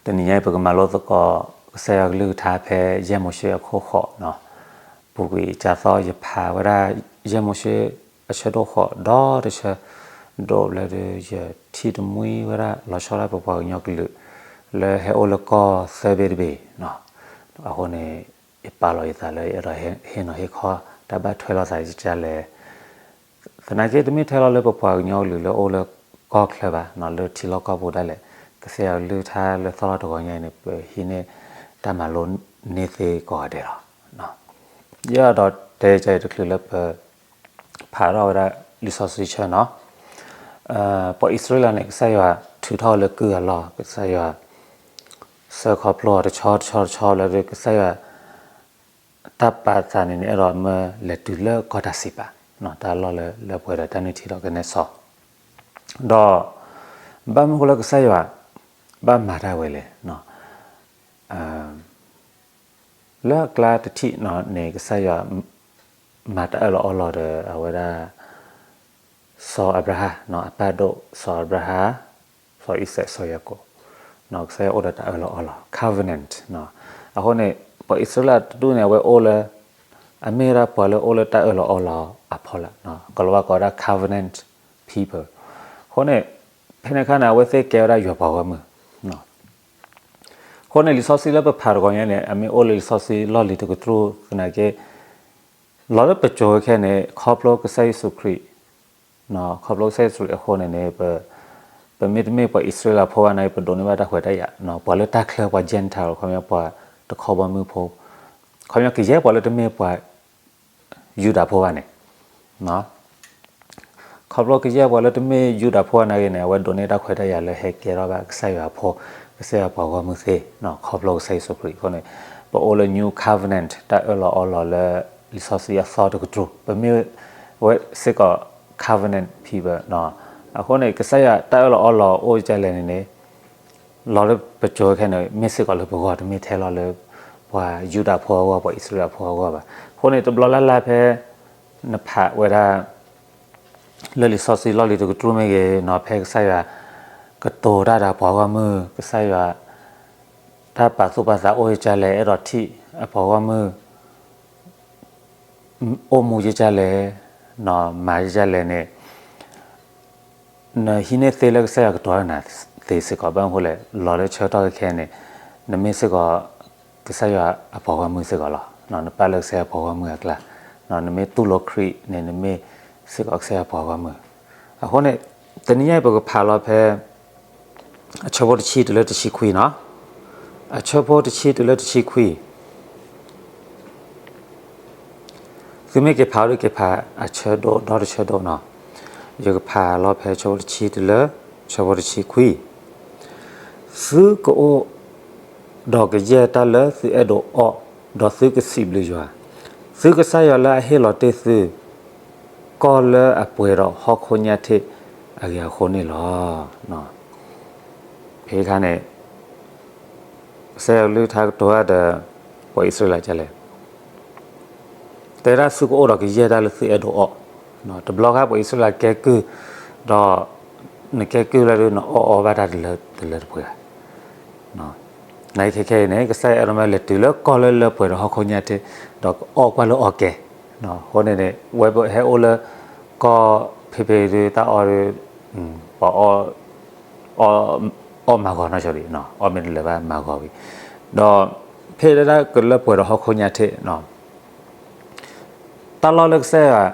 တနံၤညါအံၤ ပကမၤလိသကိး ကစၢ်ယွၤကလုၢ်ကထါဖဲ ယဲၢ်မိၤၡ့အခိၣ်ဃိးနီၤ. ပူၤကွံာ်အံၤ ကၢ်သီယဖးဝဲဒၣ် ယဲၢ်မိၤၡ့အဆၢဒိၣ်ဃိး ဒီတဆၢ ဒိၣ်ဘျၢဒုး ယထံၣ်တမှံဝဲဒၣ် လီၤဆီဒၣ်ပပှၤကညီကလုာ် လၢဟဲအိၣ်လၢကီၢ်သၢဘ့ၣ်တဘ့ၣ်နီၤ. အဃိန့ၣ် ယပာ်လီၤယသးလၢ အဲၣ်ဒိးဟ့ၣ်နီၤဟ့ၣ်ခီ တၢ်ဘၣ်ထွဲလိာ်သးဒ်လဲၣ်. သနာ်က့ တမ့ၢ်ထဲလီၤလၢပပှၤကညီကလုာ်လၢအိၣ်လၢကီၢ်ချၢဘၣ်နီၤ, လၢထံလီၢ်ကီၢ်ပူၤဒၣ်လဲာ်, ကစၢ်ယွၤကလုၢ်ကထါလၢသီလီၤတဂီၤညါအံၤန့ၣ် ပဟံးန့ၢ်တၢ်မၤလိန့ၢ်သ့ကိးဂၤဒဲးလီၤ. ယအဲၣ်ဒိးတဲက့ၤတချုးလၢပ ဖးထီၣ်ဝဲဒၣ်လံာ်စီဆှံဆၢနီၤ. ပှၤအံၣ်စရ့လးန့ၣ် ကစၢ်ယွၤထုးထီၣ်လၢကုၢ်အလီၢ်, ကစၢ်ယွၤ စၢခီဖျိအီၤတဆီတဆီတဆီလၢ ကစၢ်ယွၤ တၢ်ပာ်သးန့ၣ်န့ၣ် အဲၣ်ဒိးမၢလဲၤတုၤလၢကီၢ်တၢ်စံးပာ်, တၢ်လီၢ်လၢလၢပှဲၤဒီးတၢ်နုၢ်ထံဒီးကနဲစီၤ, ဒီး ဘၣ်မနုၤဃိလၢကစၢ်ယွၤ ဘၣ်မၤတၢ်ဝဲလဲၣ်. လၢအကျါတထံၣ်န့ၣ် ကစၢ်ယွၤ မၤတၢ်အၢၣ်လီၤအီလီၤဒီး အဝဲဒၣ် စီၤအၤဘြၤဟၣ်, အပၢ်ဒိၣ် စီၤအၤဘြၤဟၣ်, စီၤအံၤစဲး, စီၤယၤကိာ်, ကစၢ်ယွၤအိၣ်ဒီးတၢ်အၢၣ်လီၤအီလီၤ covenant. အဃိန့ၣ် ပှၤအံၣ်စရ့လးတဒူၣ်န့ၣ် အဝဲအိၣ်လၢ အမ့ၢ်ဝဲဒၣ်ပှၤလၢအိၣ်လၢတၢ်အၢၣ်လီၤအီလီၤအဖီလာ်, ကလီၤဝါကိးဝဲဒၣ် covenant people. အဃိန့ၣ် ဖဲန့ၣ်အခါန့ၣ် အဝဲသ့ၣ်ကဲဝဲဒၣ်ယွၤပှၤဂီၢ်မုၢ်. အဃိန့ၣ် လံာ်စီဆှံလၢပဖးတဂီၤညါန့ၣ် အမ့ၢ်အိၣ်လၢလံာ်စီဆှံလီၢ်လံၤတကတြူၢ်သနာ်က့ လီၤလၢပစိၤခဲန့ၣ် ခီဖျိကစၢ်ယ့ၣ်ၡူးခရံာ်, ခီဖျိကစၢ်ယ့ၣ်ၡူးခရံာ်အဃိန့ၣ်န့ၣ် ပမ့တမ့ၢ်ပှၤအံၣ်စရ့လးဖိဘၣ်န့ၣ် ပဒိးန့ၢ်ဘၣ်တၢ်ခွဲးတၢ်ယာ်, ပှၤလၢတၢ်ချၢ ပှၤ Gentile ခီပညီပှၤတခီဘီမုၢ်ဖိ, ခီပညီကယဲၢ်ပှၤလၢတမ့ၢ်ပှၤယူဒၤဖိဘၣ်န့ၣ် ခီဖျိကယဲၢ်ပှၤလၢတမ့ၢ်ယူဒၤဖိဘၣ်န့ၣ်ဂ့ၤန့ၣ် အဝဲဒိးန့ၢ်တၢ်ခွဲးတၢ်ယာ်လၢဟဲကဲထီၣ်ဘၣ်ကစၢ်ယွၤအဖိ, ကစၢ်ယွၤပှၤဂီၢ်မုၢ်သ့, ခီဖျိကစၢ်ယ့ၣ်ၡူးခရံာ်အဃိန့ၣ် ပအိၣ်လၢ new covenant တၢ်အၢၣ်လီၤအီလီၤလၢ လံာ်စီဆှံအသီတကတြူၢ်, ပမ့ၢ်ဝဲစ့ၢ်ကီး covenant people. အဃိန့ၣ် ကစၢ်ယွၤတၢ်အၢၣ်လီၤအီလီၤအိၣ်ဒ်လဲၣ်န့ၣ်န့ၣ် လီၤလၢပစိၤခဲန့ၣ် မ့ၢ်စ့ၢ်ကီးလၢပဂီၢ်, တမ့ၢ်ထဲလီၤလၢ ပှၤယူဒၤဖိအဂီၢ်, ပှၤအံၣ်စရ့လးဖိအဂီၢ်ဘၣ်. အဃိန့ၣ် တဘျီလၢ်လၢ်ဖဲ နဖးဝဲဒၣ် လၢလံာ်စီဆှံလီၢ်လံၤတကတြူၢ်မ့ၢ်ဂ့ၤနီၤ, ဖဲကစၢ်ယွၤကတိၤတၢ်ဒီးပှၤဂီၢ်မုၢ်, ကစၢ်ယွၤ တၢ်ပာ်သူၣ်ပာ်သးအိၣ်ဒ်လဲၣ်, အဲၣ်ဒိးထံၣ်အပှၤဂီၢ်မုၢ် အိၣ်မူဒ်လဲၣ်, မၤဒ်လဲၣ်န့ၣ် နဟံးန့ၢ်သ့လၢကစၢ်ယွၤကတိၤတၢ်နၤသ့စ့ၢ်ကီး. ဘၣ်မနုၤဃိလဲၣ်, လီၤလၢဆၢကတီၢ်ခဲအံၤန့ၣ် နမ့ၢ်စ့ၢ်ကီး ကစၢ်ယွၤအပှၤဂီၢ်မုၢ်စ့ၢ်ကီးလီၤ. နပာ်လၢကစၢ်ယွၤပှၤဂီၢ်မုၢ်အကျါ, နမ့ၢ်တူၢ်လိာ်ခရံာ်န့ၣ် နမ့ၢ်စ့ၢ်ကီးကစၢ်ယွၤပှၤဂီၢ်မုၢ်. အဃိန့ၣ် တနံၤညါအံၤ ပကဖးလီၤဖဲ အဆၢဖိတဆံတုၤလၢတဆံခွံနီၤ. အဆၢဖိတဆံတုၤလၢတဆံခွံ သုမ့ၢ်က့ၤဖးဒုးက့ၤဖးအဆၢဒိၣ်ဒီတဆၢဒိၣ်နီၤ. ယကဖးလီၤဖဲဆၢဖိတဆံတုၤလၢ ဆၢဖိတဆံခွံ. သုကအိၣ်ဒီးကယဲၢ်တၢ်လၢသုအဲၣ်ဒိးအီၣ်, ဒီးသုကစံးဘျုးယွၤ, သုကစၢ်ယွၤလၢအဟ့ၣ်လီၤတ့ၢ်သု ကီၢ်လၢအပှဲၤဒီးဟီၣ်ခိၣ်ညၣ်ထ့ၣ်အဂ့ၢ်အဃိန့ၣ်လီၤ. ဖဲခါန့ၣ် ကစၢ်ယွၤကလုၢ်ကထါကတိၤတၢ်ဒီး ပှၤအံၣ်စရ့လးဒ်လဲၣ်, တဲဒၣ်သုကအိၣ်ဒီးကယဲၢ်တၢ်လၢသုအဲၣ်ဒိးအီၣ်. တဘျီခါပှၤအံၣ်စရ့လးကဲကုၢ်, ဒီးနကဲကုၢ်လၢဒုး နအီၣ်အီဘၣ်တၢ်တလၢတပှဲၤဘၣ်. နခဲခဲအံၤန့ၣ် ကစၢ်ယွၤအဲၣ်ဒိးမၢလဲၤတုၤလၢကီၢ်လၢလၢပှဲၤဒီးဟီၣ်ခိၣ်ညၣ်ထ့ၣ်, ဒီးကအီၣ်ကွၢ်လၢအီၣ်ကဲ. အဃိန့ၣ်န့ၣ် ဝဲပဟဲအိၣ်လၢကီၢ်ဖဲဖဲဒုး တၢ်အီၣ်ဒုး ပှၤအီၣ် အီၣ်မၤဂီၤနီၢ်ဆိဒံး, အီၣ်မ့ၢ်တလၢာ်ဘၣ်မၤဂီၤဝံၤ, ဒီးဖဲဒၣ်ကလၢပှဲၤဒီးဟီၣ်ခိၣ်ညၣ်ထ့ၣ် တၢ်လီၢ်လၢကစၢ်ယွၤ,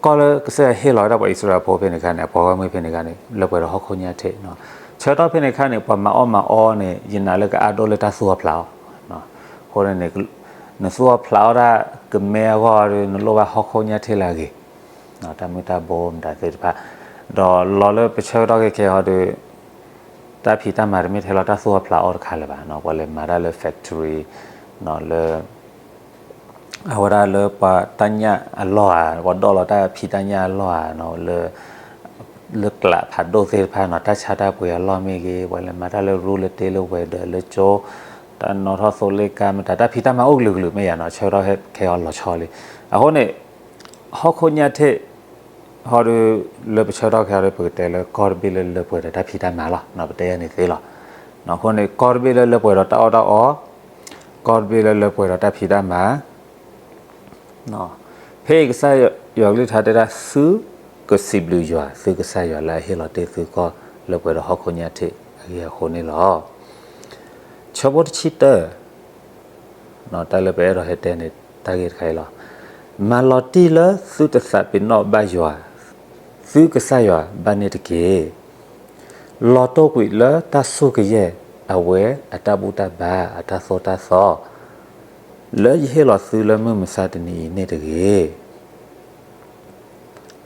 ကီၢ်လၢကစၢ်ယွၤဟ့ၣ်လီၤဝဲဒၣ်ပှၤအံၣ်စရ့လးဖိဖဲန့ၣ်အခါန့ၣ် အပှၤဂီၢ်မုၢ်ဖဲန့ၣ်အခါန့ၣ် လၢပှဲၤဒီးဟီၣ်ခိၣ်ညၣ်ထ့ၣ်. ဆၢကတီၢ်ဖဲန့ၣ်အခါန့ၣ် ပှၤမၤအီၣ်မၤအီန့ၣ် ယနာ်လၢကအါဒိၣ်လၢတၢ်သူၣ်အီၣ်ဖျးအီၣ်. အဃိန့ၣ်န့ၣ် နသူၣ်အီၣ်ဖျးအီၣ်တၢ်ကမဲအဂီၢ်ဒီး နလိၣ်ဘၣ်ဟီၣ်ခိၣ်ညၣ်ထ့ၣ်လၢအဂ့ၤ, တၢ်မုၢ်တၢ်ဘိမတၤသ့ၣ်တဖၣ်, ဒီးလီၤလၢပဆၢကတီၢ်ခဲခဲဟီဒီး တၢ်ဖံးတၢ်မၤတမ့ၢ်ထဲလီၤတၢ်သူၣ်အီၣ်ဖျးအီၣ်တခါလၢၤဘၣ်. ပှၤလဲၤမၤတၢ်လၢ factory လၢ အဝဲဒၣ်လၢပှၤတၢ်ညၣ်အလီၢ်ဧါ, ပှၤဒိးလီၤတၢ်ဖံးတၢ်ညၣ်အလီၢ်ဧါ, လၢ လၢကျးဖးဒိၣ်သ့ၣ်တဖၣ်နီၤ, တၢ်ဆါတၢ်ပှ့ၤအလီၢ်မ့ၢ်ဂ့ၤ, ပှၤလဲၤမၤတၢ်လၢရူလၢတ့လၢဝဲၤဒၢးလၢကၠိ, တၢ်နီၣ်ထီၣ်သိလ့ၣ်ကါမတၤ, တၢ်ဖံးတၢ်မၤအိၣ်ကလုာ်ကလုာ်မ့ၢ်ယါနီၤ, ဆၢကတီၢ်ခဲအံၤလီၤဆီလံ. အဃိန့ၣ် ဟီၣ်ခိၣ်ညၣ်ထ့ၣ် ဟီဒီး လၢပဆၢကတီၢ်ခဲအံၤဒီး ပကတဲလၢကီၢ်တဘ့ၣ်လၢလၢပှဲၤဒီးတၢ်ဖံးတၢ်မၤလီၤ, ပတဲယၤန့ၣ်သ့လီၤ. အဃိန့ၣ် ကီၢ်တဘ့ၣ်လၢလၢပှဲၤဒီးတၢ်အီၣ်တၢ်အီ, ကီၢ်တဘ့ၣ်လၢလၢပှဲၤဒီးတၢ်ဖံးတၢ်မၤ, ဖဲအံၤကစၢ်ယွၤကလုၢ်ကထါတဲဒၣ် သုကစံးဘျုးယွၤသုကစၢ်ယွၤလၢအဟ့ၣ်လီၤတ့ၢ်သုကီၢ်လၢပှဲၤဒီးဟီၣ်ခိၣ်ညါထံးအဂ့ၢ်အဃိန့ၣ်လီၤ. ဆၢဖိတဆံတၢ, တၢ်လၢပအဲၣ်ဒိးဟဲတဲန့ၣ် တၢ်ဂ့ၢ်တခါအံၤလီၤ. မၤလီၤတံၢ်လၢသုတသးပ့ၤနီၣ်ဘၣ်ယွၤ သုကစၢ်ယွၤဘၣ်န့ၣ်တက့ၢ်. လီၤတိၢ်ကွံာ်လၢတၢ်ဆိၣ်ကယဲၢ် အဝဲအတၢ်ဘူၣ်တၢ်ဘါ အတၢ်သိၣ်တၢ်သီ လၢယဟ့ၣ်လီၤသုလၢမုၢ်မဆါတနံၤအံၤန့ၣ်တဂ့ၤ.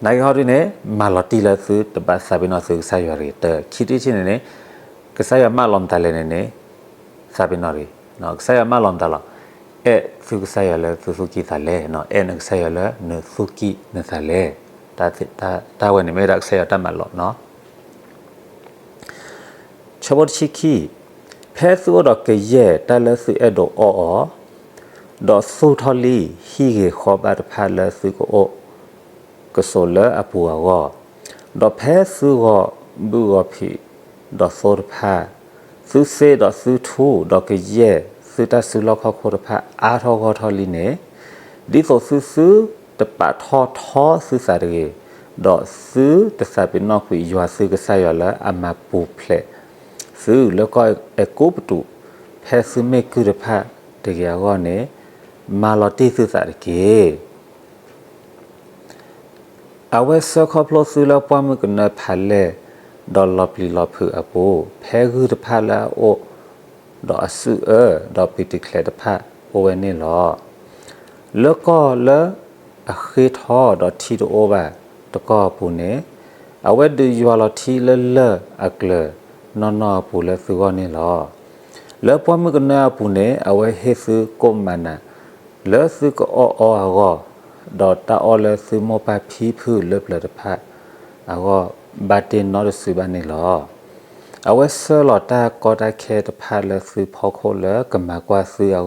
နာ်က့ဟီဒုန့ၣ် မၤလီၤတံၢ်လၢသုတဘၣ်သးပ့ၤနီၣ်သုကစၢ်ယွၤတဂ့ၤ. တၢ ခံထံၣ်တထံၣ်န့ၣ်န့ၣ် ကစၢ်ယွၤမၢလီၤမတၤလဲၣ်န့ၣ်န့ၣ် သးပ့ၤနီၣ်တဂ့ၤ. ကစၢ်ယွၤမၢလီၤမတၤလီၤ. အဲၣ်သုကစၢ်ယွၤလၢသုသူၣ်ကံၢ်သးလဲ, အဲၣ်နကစၢ်ယွၤလၢနသူၣ်ကံၢ်နသးလဲ. တၢ်ဝဲန့ၣ်မ့ၢ်ဒၣ်ကစၢ်ယွၤတၢ်မၤလိာ်နီၤ. ဆၢဖိတဆံခံ, ဖဲသုအိၣ်ဒီးကယဲၢ်တၢ်လၢသုအဲၣ်ဒိးအီၣ်အီၤ, ဒီးသူၣ်ထီၣ်လံဟံၣ်ဂ့ၤဃီဘၣ်တဖၣ်လၢသုကအိၣ် ကဆိးလၢအပူၤအဂီၢ်, ဒီးဖဲသုဂီၤဘုၣ်ဂီၤဖံးဒီးသိတဖၣ်, သုစ့ဒီးသုထူဒီးကယဲၢ်သုတၢ်စုလီၢ်ခီၣ်ခိၣ်တဖၣ် အါထီၣ်ဂီၢ်ထီၣ်လံန့ၣ်, ဒ်သိးသုသုတပာ်ထီၣ်ထီသုသးတဂ့ၤ, ဒီးသုတသးပ့ၤနီၣ်ကွံာ်ယွၤသုကစၢ်ယွၤလၢအမၤပူၤဖျဲးသုလၢကီၢ်အဲၤကူပတူး ဖဲသုမ့ၢ်ကုၢ်တဖၣ်တဂ့ၤအဂီၢ်န့ၣ်, မၤလီၤတံၢ်သုသးတက့ၢ်. အဝဲဆှၢခီဖျိသုလၢပှၢ်မုၢ်ကနၢဖးလဲၢ်, ဒီးလီၤပျံၤလီၤဖုးအပူၤ, ဖဲဂုၢ်တဖၣ်လၢအအိၣ်ဒီးအစုအၢ, ဒီးပံာ်တံၤချဲးတဖၣ်အိၣ်ဝဲန့ၣ်လီၤ. လၢကီၢ်လၢအဃ့ထီဒီးထံတအိၣ်ဘၣ်တကီၢ်အပူၤန့ၣ်, အဝဲဒုးယွၤလီၤထံလၢလၢၢ်အကျၢၤနီၢ်နီၢ်အပူၤလၢသုဂီၢ်န့ၣ်လီၤ. လၢပှၢ်မုၢ်ကနၢအပူၤန့ၣ် အဝဲဟ့ၣ်သုကိၣ်မၤနၤ လၢသုကအီၣ်အီအဂီၢ်, ဒီးတၢ်အီၣ်လၢသုမိၢ်ပၢ်ဖံဖုလၢပျၢၤတဖၣ်အဂီၢ် ဘၣ်တ့နီတစုဘၣ်န့ၣ်လီၤ. အဝဲဆှၢလီၤတၢ်ကီတၢ်ခဲတဖၣ်လၢသုဖီခိၣ်လၢကမၤကွၢ်သုအ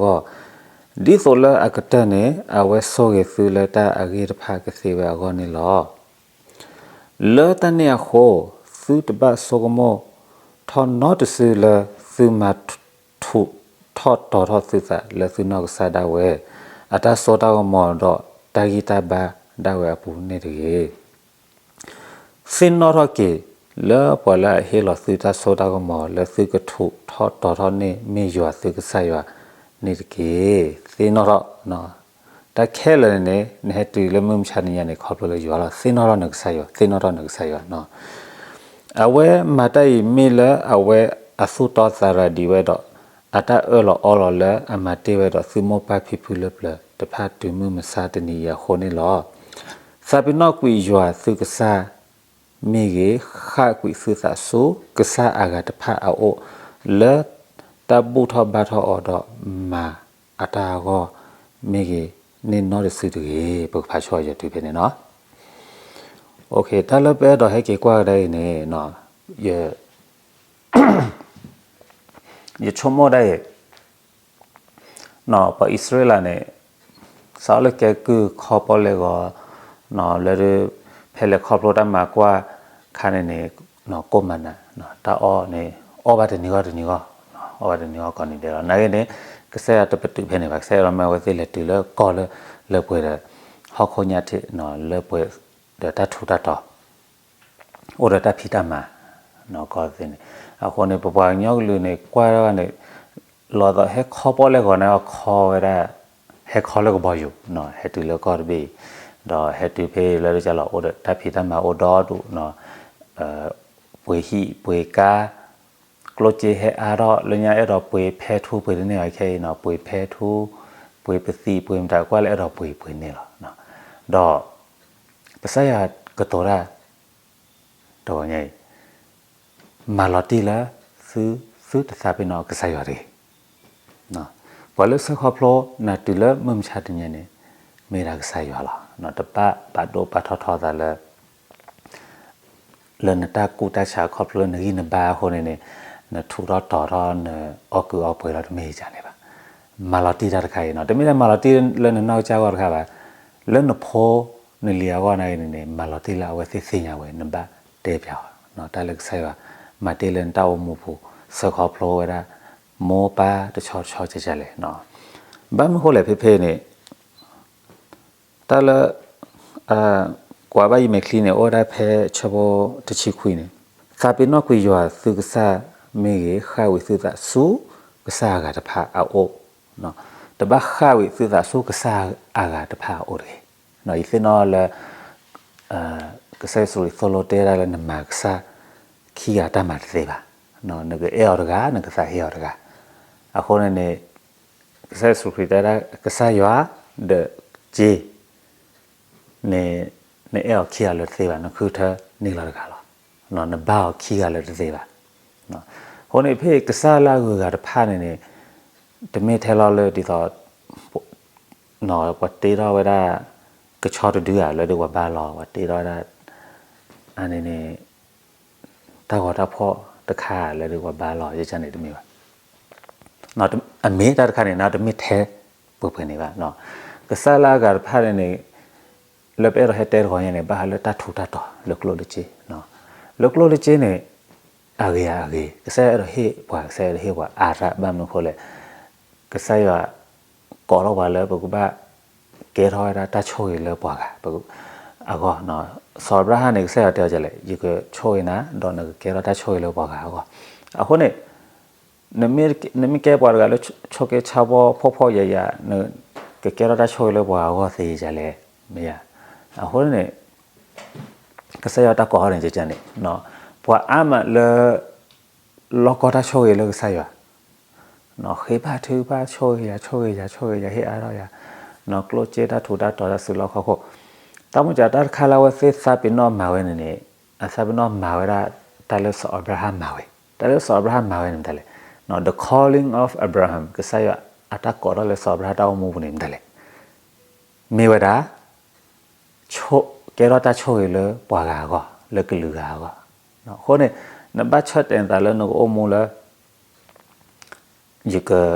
ဂီၢ်, ဒ်သိးလၢအကတၢၢ်န့ၣ် အဝဲဆိၣ်ဂ့ၤသုလၢတၢ်အဂ့ၢ်တဖၣ်ကသ့ဝဲအဂီၢ်န့ၣ်လီၤ. လၢတၢ်န့ၣ်အဃိ, သုတဘၣ်ဆိကမိၣ်ထီၣ်နီတစုလၢသုမၤထူးထီၣ်တီၤထီၣ်သုသးလၢသုနီၢ်ကစၢ်ဒၣ်ဝဲ အတၢ်စိတၢ်ကမီၤဒီးတၢ်ဂံၢ်တၢ်ဘါဒၣ်ဝဲအပူၤန့ၣ်တဂ့ၤ. သ့ၣ်နီၣ်ထီၣ်က့ၤ လၢပှၤလၢအဟ့ၣ်လီၤသုတၢ်စိတၢ်ကမီၤလၢသုကထူးထီၣ်တီၤထီၣ်န့ၣ် မ့ၢ်ယွၤသုကစၢ်ယွၤန့ၣ်တက့ၢ်. သ့ၣ်နီၣ်ထီၣ် တၢ်ခဲလၢာ်န့ၣ်န့ၣ် နဟဲတုၤလၢမုၢ်မဆါတနံၤညါန့ၣ် ခီဖျိလၢယွၤလီၤ. သ့ၣ်နီၣ်ထီၣ်နကစၢ်ယွၤ, သ့ၣ်နီၣ်ထီၣ်နကစၢ်ယွၤနီၤ. အဝဲမၤတၢ်အံၤမ့ၢ်လၢအဝဲအသူၣ်တီသးရၤဒံးဝဲဒီး အတၢ်အၢၣ်လီၤအီလီၤလၢအမၤတ့ၢ်ဝဲဒီးသုမိၢ်ပၢ်ဖံဖုလၢပျၢၤတဖၣ်တုၤမုၢ်မဆါတနံၤအံၤအဃိန့ၣ်လီၤ. သးပ့ၤနီၣ်ကွံာ်ယွၤသုကစၢ် မ့ၢ်ဂ့ၤ, ဃၣ်ကွံာ်သုသးဆူကစၢ်အဂၤတဖၣ်အအိၣ် လၢတၢ်ဘူၣ်ထီၣ်ဘါထီၣ်အီၤဒီးမၤအတၢ်အဂီၢ် မ့ၢ်ဂ့ၤန့ၢ်နီတစုတဂ့ၤ. ပကဖးဆိယွၤတုၤဖဲန့ၣ်နီၤ. တၢ်လၢပအဲၣ်ဒိးဟဲက့ၤကွၢ်ကဒါအံၤန့ၣ် ယဆိကမိၣ်ဒၣ်အံၤ ပှၤအံၣ်စရ့လးန့ၣ် စးထီၣ်လၢကဲကုၢ်ခီပီၣ်လဲၢ်ဂီၤ လၢ ဖဲလဲၤခီဖျိတၢ်မၤကွၢ်ခါန့ၣ်န့ၣ် ကိၣ်မၤနၤ တၢ်အီၣ်န့ၣ် အီၣ်ဘၣ်တနံၤဂီၢ်တနံၤဂီၢ်, အီၣ်ဘၣ်တနံၤဂီၢ်ကိးနံၤဒဲးလီၤ. နာ်က့န့ၣ် ကစၢ်ယွၤတပတုာ်ဖဲန့ၣ်ဘၣ်. ကစၢ်ယွၤမၢဝဲသ့ၣ်လဲၤတုၤလၢကီၢ်လၢ လၢပှဲၤဒီး ဟီၣ်ခိၣ်ညါထံး လၢပှဲၤဒီးတၢ်ထူးတၢ်တီၤ အိၣ်ဒီးတၢ်ဖံးတၢ်မၤ ကီၢ်သ့ၣ်န့ၣ်. အဃိန့ၣ် ပပှၤကညီကလုာ်န့ၣ် ကွၢ်ဒၣ်န့ၣ် လီၤသိးဟဲခီပီၣ်လဲၢ်ဂီၤန့ၣ် ခီဝဲဒၣ် ဟဲခီလၢကဘီယူၤ ဟဲတုၤလၢကီၢ်တဘ့ၣ်အံၤ ဒီးဟဲတုၤဖဲလၢကလီၤ အိၣ်ဒီးတၢ်ဖံးတၢ်မၤအိၣ်ဒီဒူၣ် ပှ့ၤဟံၣ်ပှ့ၤကါ ကျိၣ်စ့ဟဲအါထီၣ် လၢညါအဲၣ်ဒိးပှ့ၤဖဲထူပှ့ၤတန့ၢ်ဘၣ်ခဲအံၤနီၤ ပှ့ၤဖဲထူ ပှ့ၤပသံၣ်ပှ့ၤမတၤ ကွၢ်လၢအဲၣ်ဒိးပှ့ၤပှ့ၤန့ၢ်လီၤ. ဒီး ကစၢ်ယွၤကတိၤတၢ် တဂီၤညါအံၤ မၤလီၤတံၢ်လၢ သု သုတသးပ့ၤနီၣ်ကစၢ်ယွၤတဂ့ၤ. ပှၤလၢဆှၢခီဖျိနၤတုၤလၢမုၢ်မဆါတနံၤန့ၣ် မ့ၢ်ဒၣ်ကစၢ်ယွၤလီၤ. တဘၣ်ပာ်ဒိၣ်ပာ်ထီၣ်ထီသးလၢ လၢနတၢ်ကူၣ်တၢ်ဆးခီဖျိလၢနဂံၢ်နဘါအဃိန့ၣ်န့ၣ် နထူးထီၣ်တီၤထီၣ် နအီၣ်ကုၢ်အီပှဲၤလီၤ တမ့ၢ်ဒ်န့ၣ်ဘၣ်. မၤလီၤတံၢ်တၢ်တခါအံၤနီၤ တမ့ၢ်လၢမၤလီၤတံၢ်လၢနနီၢ်ကစၢ်ဂီၢ်တခါဘၣ်. လၢနဖိနလံၤအဂီၢ်နာ်က့န့ၣ်န့ၣ် မၤလီၤတံၢ်လၢအဝဲသ့ၣ်သ့ၣ်ညါဝဲ နဘၣ်တဲပၠးအီၤ တၢ်လၢကစၢ်ယွၤမၤတ့ၢ်လၢနတၢ်အိၣ်မူပူၤ စၢၤခီဖျိဝဲဒၣ် မိၢ်ပၢ်တဆီတဆီကဲကဲလဲၣ်. ဘၣ်မနုၤဃိလဲၣ်ဖဲဖဲန့ၣ် တၢ်လၢ ကွၢ်ဘၣ်ယမဲာ်ချံန့ၣ် အိၣ်ဝဲဒၣ်ဖဲဆၢဖိတဆံခွံန့ၣ်, သးပ့ၤနီၣ်ကွံာ်ယွၤသုကစၢ်မ့ၢ်ဂ့ၤ, ဃၣ်ဝံၤသုသးဆူကစၢ်အဂၤတဖၣ်အအိၣ်, တဘၣ်ဃၣ်ဝံၤသုသးဆူကစၢ်အဂၤတဖၣ်အအိၣ်တဂ့ၤ. ယသ့ၣ်နီၣ်လၢ ကစၢ်ယ့ၣ်ၡူးခရံာ်သိၣ်လိတဲဒၣ်လၢနမၤကစၢ်ခံဂၤတၢ်မၤတသ့ဘၣ်. နကအဲၣ်အီၤတဂၤ, နကသးဟ့အီၤတဂၤ. အဃိန့ၣ်န့ၣ် ကစၢ်ယ့ၣ်ၡူးခရံာ်တဲဒၣ် ကစၢ်ယွၤ ဒီးစ့ န့ၣ် နအဲၣ်အီၤခံဂၤလၢတသ့ဘၣ်, နဃုထၢန့ၢ်လီၤတဂၤလီၤ. နဘၣ်အီၤခံဂၤလၢတသ့ဘၣ်. အဃိန့ၣ် ဖဲကစၢ်လၢအဂုၤအဂၤတဖၣ်န့ၣ်န့ၣ် တမ့ၢ်ထဲလီၤလၢဒ်သိး ပှၤတ့ထီၣ်ဝဲဒၣ် ကဆီတဒုဧါလၢဒုးပှၤဘါလီၤ, ပှၤတ့ထီၣ်ဝဲဒၣ် အန့ၣ်န့ၣ် တၢ်ဂီၤတၢ်ဖှီၣ်တခါလၢဒုးပှၤဘါလီၤ ယကန့ၣ်တမ့ၢ်ဘၣ်. အမ့ၢ်တၢ်တခါန့ၣ် နတမ့ၢ်ထဲပှဲၤပှဲၤန့ၣ်ဘၣ်. ကစၢ်လၢအဂၤတဖၣ်န့ၣ်န့ၣ် လၢပအဲၣ်ဒိးဟဲတဲတဂီၤညါန့ၣ် ဘၣ်ဃးလၢတၢ်ထူးတၢ်တီၤလၢကျိၣ်လၢစ့, လၢကျိၣ်လၢစ့န့ၣ် အဂ့ၤအဂ့ၤ, ကစၢ်ယွၤအဲၣ်ဒိးဟ့ၣ်ပှၤ, ကစၢ်ယွၤအဲၣ်ဒိးဟ့ၣ်ပှၤအါရၣ်, ဘၣ်မနုၤအဃိလဲၣ်, ကစၢ်ယွၤ ကိးထီၣ်ပှၤလၢပကဘၣ်ကဲထီၣ်ဝဲဒၣ်တၢ်ဆိၣ်ဂ့ၤလၢပှၤဂၤအဂီၢ်. စီၤအၤဘြၤဟၣ်န့ၣ် ကစၢ်ယွၤတဲအီၤဒ်လဲၣ်, ယကဆိၣ်ဂ့ၤနၤ ဒီးနကကဲထီၣ်တၢ်ဆိၣ်ဂ့ၤလၢပှၤဂၤအဂီၢ်. အဃိန့ၣ် နမ့ၢ်ကဲပှၤတဂၤလၢဆိးက့ဆါဘီ ဖှီၣ်ဖှီၣ်ယာ်ယာ်, နကကဲထီၣ်တၢ်ဆိၣ်ဂ့ၤလၢပှၤဂၤအဂီၢ်သ့ဒ်လဲၣ်, မ့ၢ်ဧါ. အဃိန့ၣ် ကစၢ်ယွၤတၢ်ကိးထီၣ်န့ၣ် ကန့ၣ် ပှၤအါမးလၢ လီၢ်ကီၢ်တၢ်ဆိၣ်ဂ့ၤလၢကစၢ်ယွၤ, ဃ့ဘါထုကဖၣ် ဆိၣ်ဂ့ၤယၤ ဆိၣ်ဂ့ၤယၤ ဆိၣ်ဂ့ၤယၤ ဟ့ၣ်အါထီၣ်ယၤ, ကျိၣ်စ့တၢ်ထူးတၢ်တီၤတၢ်စုလီၢ်ခီၣ်ခိၣ်, တၢ်မ့ၢ်ကၢ်တၢ်တခါလၢအဝဲသ့ၣ်သးပ့ၤနီၣ်မၤဝဲန့ၣ်န့ၣ်, အသးပ့ၤနီၣ်မၤဝဲဒၣ် တၢ်လၢစီၤအၤဘြၤဟၣ်မၤဝဲ, တၢ်လၢစီၤအၤဘြၤဟၣ်မၤဝဲန့ၣ်မတၤလဲၣ်, the calling of Abraham, ကစၢ်ယွၤအတၢ်ကိးထီၣ်လၢစီၤအၤဘြၤဟၣ်တၢ်အိၣ်မူပူၤန့ၣ်မတၤလဲၣ်, မ့ၢ်ဝဲဒၣ် ကဲထီၣ်တၢ်ဆိၣ်ဂ့ၤလၢပှၤဂၤအဂီၢ်, လၢကလုာ်ဂၤအဂီၢ်. အဃိန့ၣ် နဘၣ်ဆၢတဲာ်နသးလၢနကအိၣ်မူလၢ ယက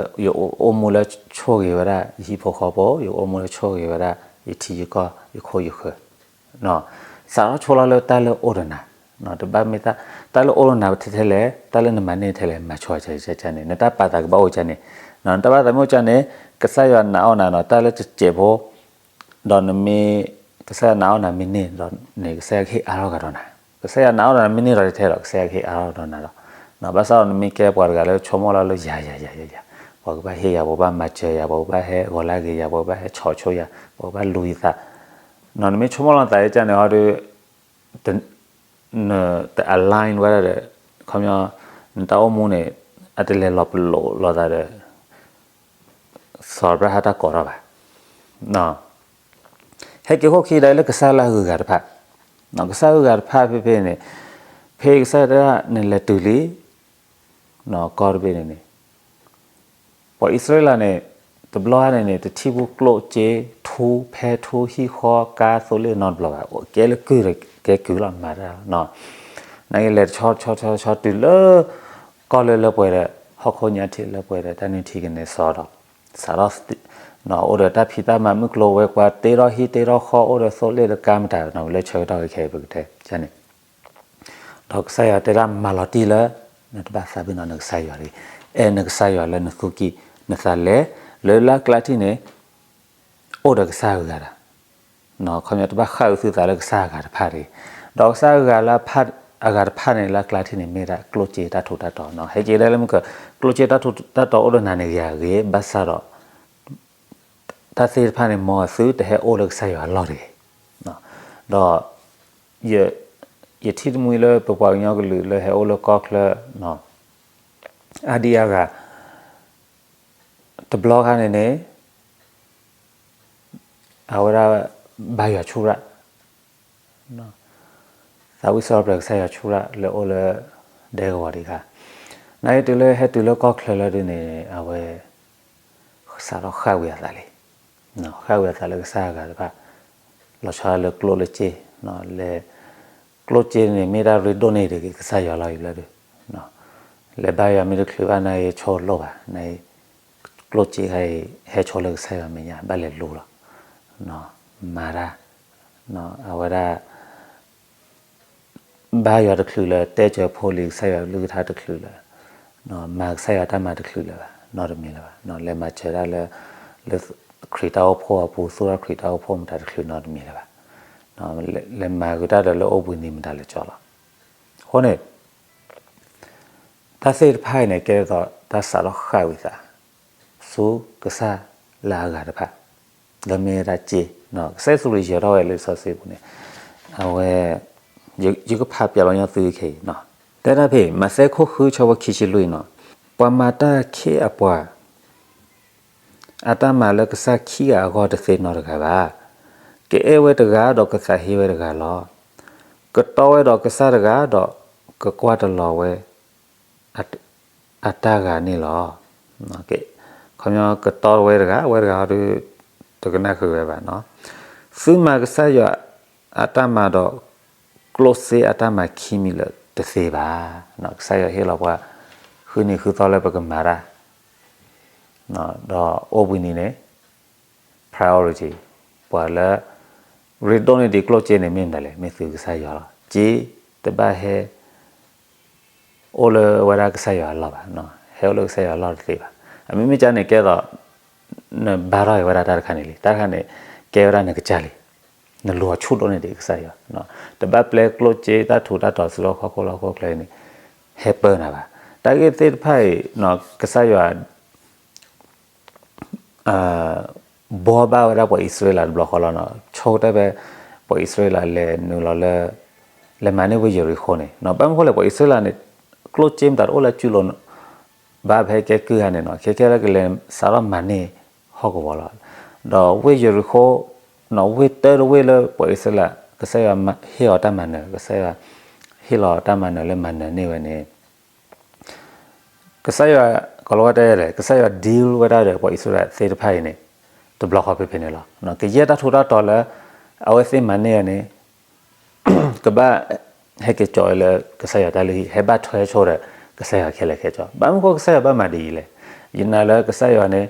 ယအိၣ်မူလၢဆိၣ်ဂ့ၤဝဲဒၣ် ယဟံၣ်ဖိဃီဖိ, ယကအိၣ်မူလၢဆိၣ်ဂ့ၤဝဲဒၣ် ယထံယကီၢ် ယခိၣ်ယဃၢၤ, စးထီၣ်ဆိလီၤလၢတၢ်လၢအိၣ်ဒီးနၤ, တဘၣ်မ့ၢ်တၢ်လၢအိၣ်ဒီးနၤထဲထဲလဲၣ်, တၢ်လၢနမၤန့ၢ်ထဲလဲၣ် မၤဆိကန့ၣ်, နတၢ်ပာ်သးကဘၣ်အိၣ်ကန့ၣ်, နတၢ်ပာ်သးမ့ၢ်အိၣ်ကန့ၣ် ကစၢ်ယွၤနာ်အီၣ်နၤနီၤ, တၢ်လၢတစဲးဖိ ဒီးနမ့ၢ် ကစၢ်ယွၤနာ်အီၣ်နၤမ့ၢ်န့ၢ်ဒီးန့ၣ် ကစၢ်ယွၤကဟ့ၣ်အါထီၣ်ကဒီးနၤ, ကစၢ်ယွၤနာ်အီၣ်နၤမ့ၢ်န့ၢ်ဒီးထဲဒီး ကစၢ်ယွၤကဟ့ၣ်အါထီၣ်ကဒီးနၤလီၤ. ဘၣ်ဆၣ်ဒီးနမ့ၢ်ကဲပှၤတဂၤလၢဆိကမိၣ်လီၤလၢယၤယၤယၤယၤယၤ, ပှၤကဘၣ်ဟ့ၣ်ယၤ, ပှၤကဘၣ်မၤစၢၤယၤ, ပှၤကဘၣ်ဟဲဂီၤလၢဂ့ၤယၤ, ပှၤကဘၣ်ဟဲဆီၣ်ဆိယၤ, ပှၤကဘၣ်လူၤယသး, နမ့ၢ်ဆိကမိၣ်လီၤနသးအံၤကန့ၣ်ဟီဒီး နတ align ဝဲဒၣ်ဒီး ခီပညီ နတၢ်အိၣ်မူန့ၣ် အတလဲၤလီၤပလိာ်လိာ်သးဒီး စီၤအၤဘြၤဟၣ်တၢ်ကိးထီၣ်ဘၣ်. ဟဲက့ၤခိၣ်ခံဒီးလၢကစၢ်လၢအဂုၤအဂၤတဖၣ်, ကစၢ်အဂုၤအဂၤတဖၣ်ဖဲဖဲန့ၣ်, ဖဲကစၢ်ယွၤတဲဒၣ်နလဲၤတုၤလံ ကီၢ်တဘ့ၣ်န့ၣ်န့ၣ် ပှၤအံၣ်စရ့လးန့ၣ် တဘျီန့ၣ်န့ၣ် တထံၣ်ဘူးကျိၣ်စ့ ထူ ဖဲထူ ဟံၣ်ဃီ ကါ သိလ့ၣ်နီတဘျီဘၣ်, ကဲလၢကုၢ်ဒီးကဲကုၢ်လီၤ မၤတၢ်လီၤ. နကလဲၤတဆီတဆီတဆီတဆီတုၤလၢ ကီၢ်လၢလၢပှဲၤဒီး ဟီၣ်ခိၣ်ညါထံးလၢပှဲၤဒီး တၢ်နုၢ်ထံကနဲစီဒီး စးထီၣ် အိၣ်ဒီးတၢ်ဖံးတၢ်မၤမုၢ်ကျိၤဝဲၤကွာ် တ့ထီၣ်ဟံၣ်တ့ထီၣ်ဃီ အိၣ်ဒီးသိလ့ၣ်ဒီးကါမတၤ လၢဆၢကတီၢ်ခဲအံၤပကတဲန့ၣ် ဒီးကစၢ်ယွၤတဲဒၣ်မၤလီၤတံၢ်လၢ နတဘၣ်သးပ့ၤနီၣ်နကစၢ်ယွၤတဂ့ၤ, အဲၣ်နကစၢ်ယွၤလၢနသူၣ်ကံၢ်နသးလဲၤ, လၢလၢကျါထံၣ်န့ၣ် အိၣ်ဒီးကစၢ်အဂၤတဂၤ, ခီပညီတဘၣ်ဃၣ်အုးသုသးလၢကစၢ်အဂၤတဖၣ်တဂ့ၤ, ဒီးကစၢ်အဂၤလၢ အဂၤတဖၣ်န့ၣ် လၢအကျါထံၣ်န့ၣ် မ့ၢ်ဒၣ်ကျိၣ်စ့တၢ်ထူးတၢ်တီၤ, ဟဲက့ၤဒၣ်လၢမုၢ်က ကျိၣ်စ့တၢ်ထူးတၢ်တီၤအိၣ်ဒီးနၤန့ၣ်ဂ့ၤဂ့ၤ ဘၣ်ဆၣ်ဒီး တၢ်သ့ၣ်တဖၣ်န့ၣ် မ်သုတဟဲအိၣ်လၢကစၢ်ယွၤအလီၢ်တဂ့ၤ, ဒီး ယထံၣ်တမှံလၢပပှၤကညီကလုာ်လၢဟဲအိၣ်လၢကီၢ်ချၢ အါဒံအါဂၤ တဘျီခါန့ၣ်န့ၣ် အဝဲဒၣ် ဘါယွၤဆူၣ်ရၣ်, သးဝံၣ်စံးထီၣ်ပတြၢၤကစၢ်ယွၤဆူၣ်ရၣ်လၢအိၣ်လၢ ဒဲကဝီၤဒံးခါ, နာ်က့တုၤလၢဟဲတုၤလၢကီၢ်ချၢလၢဒုးန့ၣ် အဝဲ စးထီၣ်ဃၣ်ဝံၤအသးလံ, ဃၣ်ဝံၤအသးလၢကစၢ်အဂၤတဖၣ်, လီၤဆီဒၣ်လၢကျိၣ်လၢစ့, လဲၤ ကျိၣ်စ့န့ၣ် မ့ၢ်ဒၣ်ရ့ဒိၣ်န့ၢ်ဒံးက့ၤကစၢ်ယွၤလီၤအံၤလၢဒုး, လဲၤဘါယွၤမ့ၢ်တချုးဘၣ်နာ်က့ဆိလိၣ်ဘၣ်, နာ်က့ ကျိၣ်စ့ခါအံၤ ဟဲဆိလၢကစၢ်ယွၤမဲာ်ညါ ဘၣ်လဲၤလူလီၤ, မၤတၢ်, အဝဲဒၣ် ဘါယွၤတချုးလၢၤ တဲစၢၤဖိလံၤကစၢ်ယွၤကလုၢ်ကထါတချုးလၢၤ, မၤကစၢ်ယွၤတၢ်မၤတချုးလၢၤဘၣ်, နီတမံၤလၢၤဘၣ်, လဲၤမၤစၢၤတၢ်လၢ လၢခရံာ်တၢ်အိၣ်ဖှိၣ်အပူၤ သူၣ်ထီၣ်ခရံာ်တၢ်အိၣ်ဖှိၣ်မတၤတချုးနီတမံၤလၢၤဘၣ်, လဲၤမၤဃုာ်တၢ်ဒီးလၢအိၣ်ဘှံးနံၤမတၤလၢၤကၠီလီၤ. အဃိန့ၣ် တၢ်သ့ၣ်တဖၣ်အံၤန့ၣ် ကဲသိးတၢ်စးထီၣ်ဃၣ်ဝံၤသး ဆူကစၢ်လၢအဂၤတဖၣ် လၢမ့ၢ်ဝဲဒၣ်စ့, ကစၢ်ယ့ၣ်ၡူးခရံာ်ယဲၤထီၣ်ဝဲလံာ်စီဆှံပူၤန့ၣ်, အဝဲ ယကဖးပၠးလီၤညီသုခဲအံၤ, တဲဒၣ်ဖဲ မးသဲခိၣ်ဃုဆၢဖိခံဆံလွံၢ်နီၤ, ပှၤမၤတၢ်ခ့အပှၤ အတၢ်မၤလၢကစၢ်ခံဂၤအဂီၢ်တသ့နီတဂၤဘၣ်. ကအဲၣ်ဝဲတဂၤဒီးကသးဟ့ဝဲတဂၤလီၤ. ကတီဝဲဒီးကစၢ်တဂၤဒီးကကွၢ်တလီၤဝဲ အတၢ်ဂၤန့ၣ်လီၤ. ခီပညီကတီဝဲတဂၤ ဝဲတဂၤဟီဒုး တကနၣ်ဃုာ်ဝဲဘၣ်နီၤ. သုမၤကစၢ်ယွၤအတၢ်မၤဒီး ကျိၣ်စ့အတၢ်မၤခံမံၤလၢာ်တသ့ဘၣ်. ကစၢ်ယွၤဟ့ၣ်လီၤပှၤ ဃုနံၤဃုသီလၢပကမၤတၢ် ဒီးအိၣ်ဘှံးနံၤန့ၣ် priority ပှၤလၢ ရ့ဒိၣ်န့ၢ်ဒံးကျိၣ်စ့န့ၣ် မ့ၢ်မတၤလဲၣ်, မ့ၢ်သုကစၢ်ယွၤလီၤ. စ့တဘၣ်ဟဲ အိၣ်လၢဝဲဒၣ်ကစၢ်ယွၤအလီၢ်ဘၣ်, ဟဲအိၣ်လၢကစၢ်ယွၤအလီၢ်တသ့ဘၣ်. အမ့မ့ၢ်ကန့ၣ်ကဲသိး နဘါထီၣ်ဝဲဒၣ်တၢ်တခါန့ၣ်လံ, တၢ်တခါန့ၣ် ကဲဝဲဒၣ်နကစၢ်လံ. နလူၤအီၤဆူၣ်ဒိၣ်န့ၢ်ဒံးကစၢ်ယွၤ, တဘၣ်ပျဲကျိၣ်စ့တၢ်ထူးတၢ်တီၤဆူလၢဟီၣ်ခိၣ်လၢဟီၣ်ခိၣ်ချၢန့ၣ် ဟဲပၢနၤဘၣ်. တၢ်ဂ့ၢ်သ့ၣ်တဖၣ်အံၤ ကစၢ်ယွၤ ဘှီဘၣ်ဝဲဒၣ်ပှၤအံၣ်စရ့လးတဘျီဃီလီၤနီၤ. ဆိကတၢၢ်ဖဲ ပှၤအံၣ်စရ့လးလဲၤနုာ်လီၤလၢ လဲၤမၤန့ၢ်ဝ့ၢ်ယရံၤဃိန့ၣ်, ဘၣ်မနုၤဃိလဲၣ် ပှၤအံၣ်စရ့လးန့ၣ် ကျိၣ်စ့မတၤတအိၣ်လၢအစုလိၤ ဘၣ်ဖဲကဲကုၢ်ဧါန့ၣ်နီၤ, ခဲခဲလၢကလဲၤစးထီၣ်မၤန့ၢ်ဟီၣ်ကဝီၤလီၤ. ဒီးဝ့ၢ်ယရံၤဃိ ဝ့ၢ်တၢတဝ့ၢ်လၢပှၤအံၣ်စရ့လး ကစၢ်ယွၤဟ့ၣ်အီၤတၢ်မၤနၢၤ, ကစၢ်ယွၤဟ့ၣ်လီၤတၢ်မၤနၢၤလၢမၤနၢၤန့ၢ်ဝဲန့ၣ် ကစၢ်ယွၤ ကလီၤဝဲတဲလဲၣ် ကစၢ်ယွၤ deal ဝဲဒၣ်ဒီးပှၤအံၣ်စရ့လးသ့ၣ်တဖၣ်အံၤန့ၣ် တဘျီဃီဖဲဖဲန့ၣ်လီၤ. ကယဲၢ်တၢ်ထူးတၢ်တီၤလၢ အဝဲသ့ၣ်မၤန့ၢ်အီၤန့ၣ် ကဘၣ်ဟဲက့ၤကၠီလၢကစၢ်ယွၤတၢ်လုၢ်ဟံၣ် ဟဲဘၣ်ထွဲဆိဒီးကစၢ်ယွၤခဲလၢာ်ခဲဆ့. ဘၣ်မနုၤဃိကစၢ်ယွၤဘၣ်မၤဒ်အံၤလဲၣ်. ယနာ်လၢကစၢ်ယွၤန့ၣ်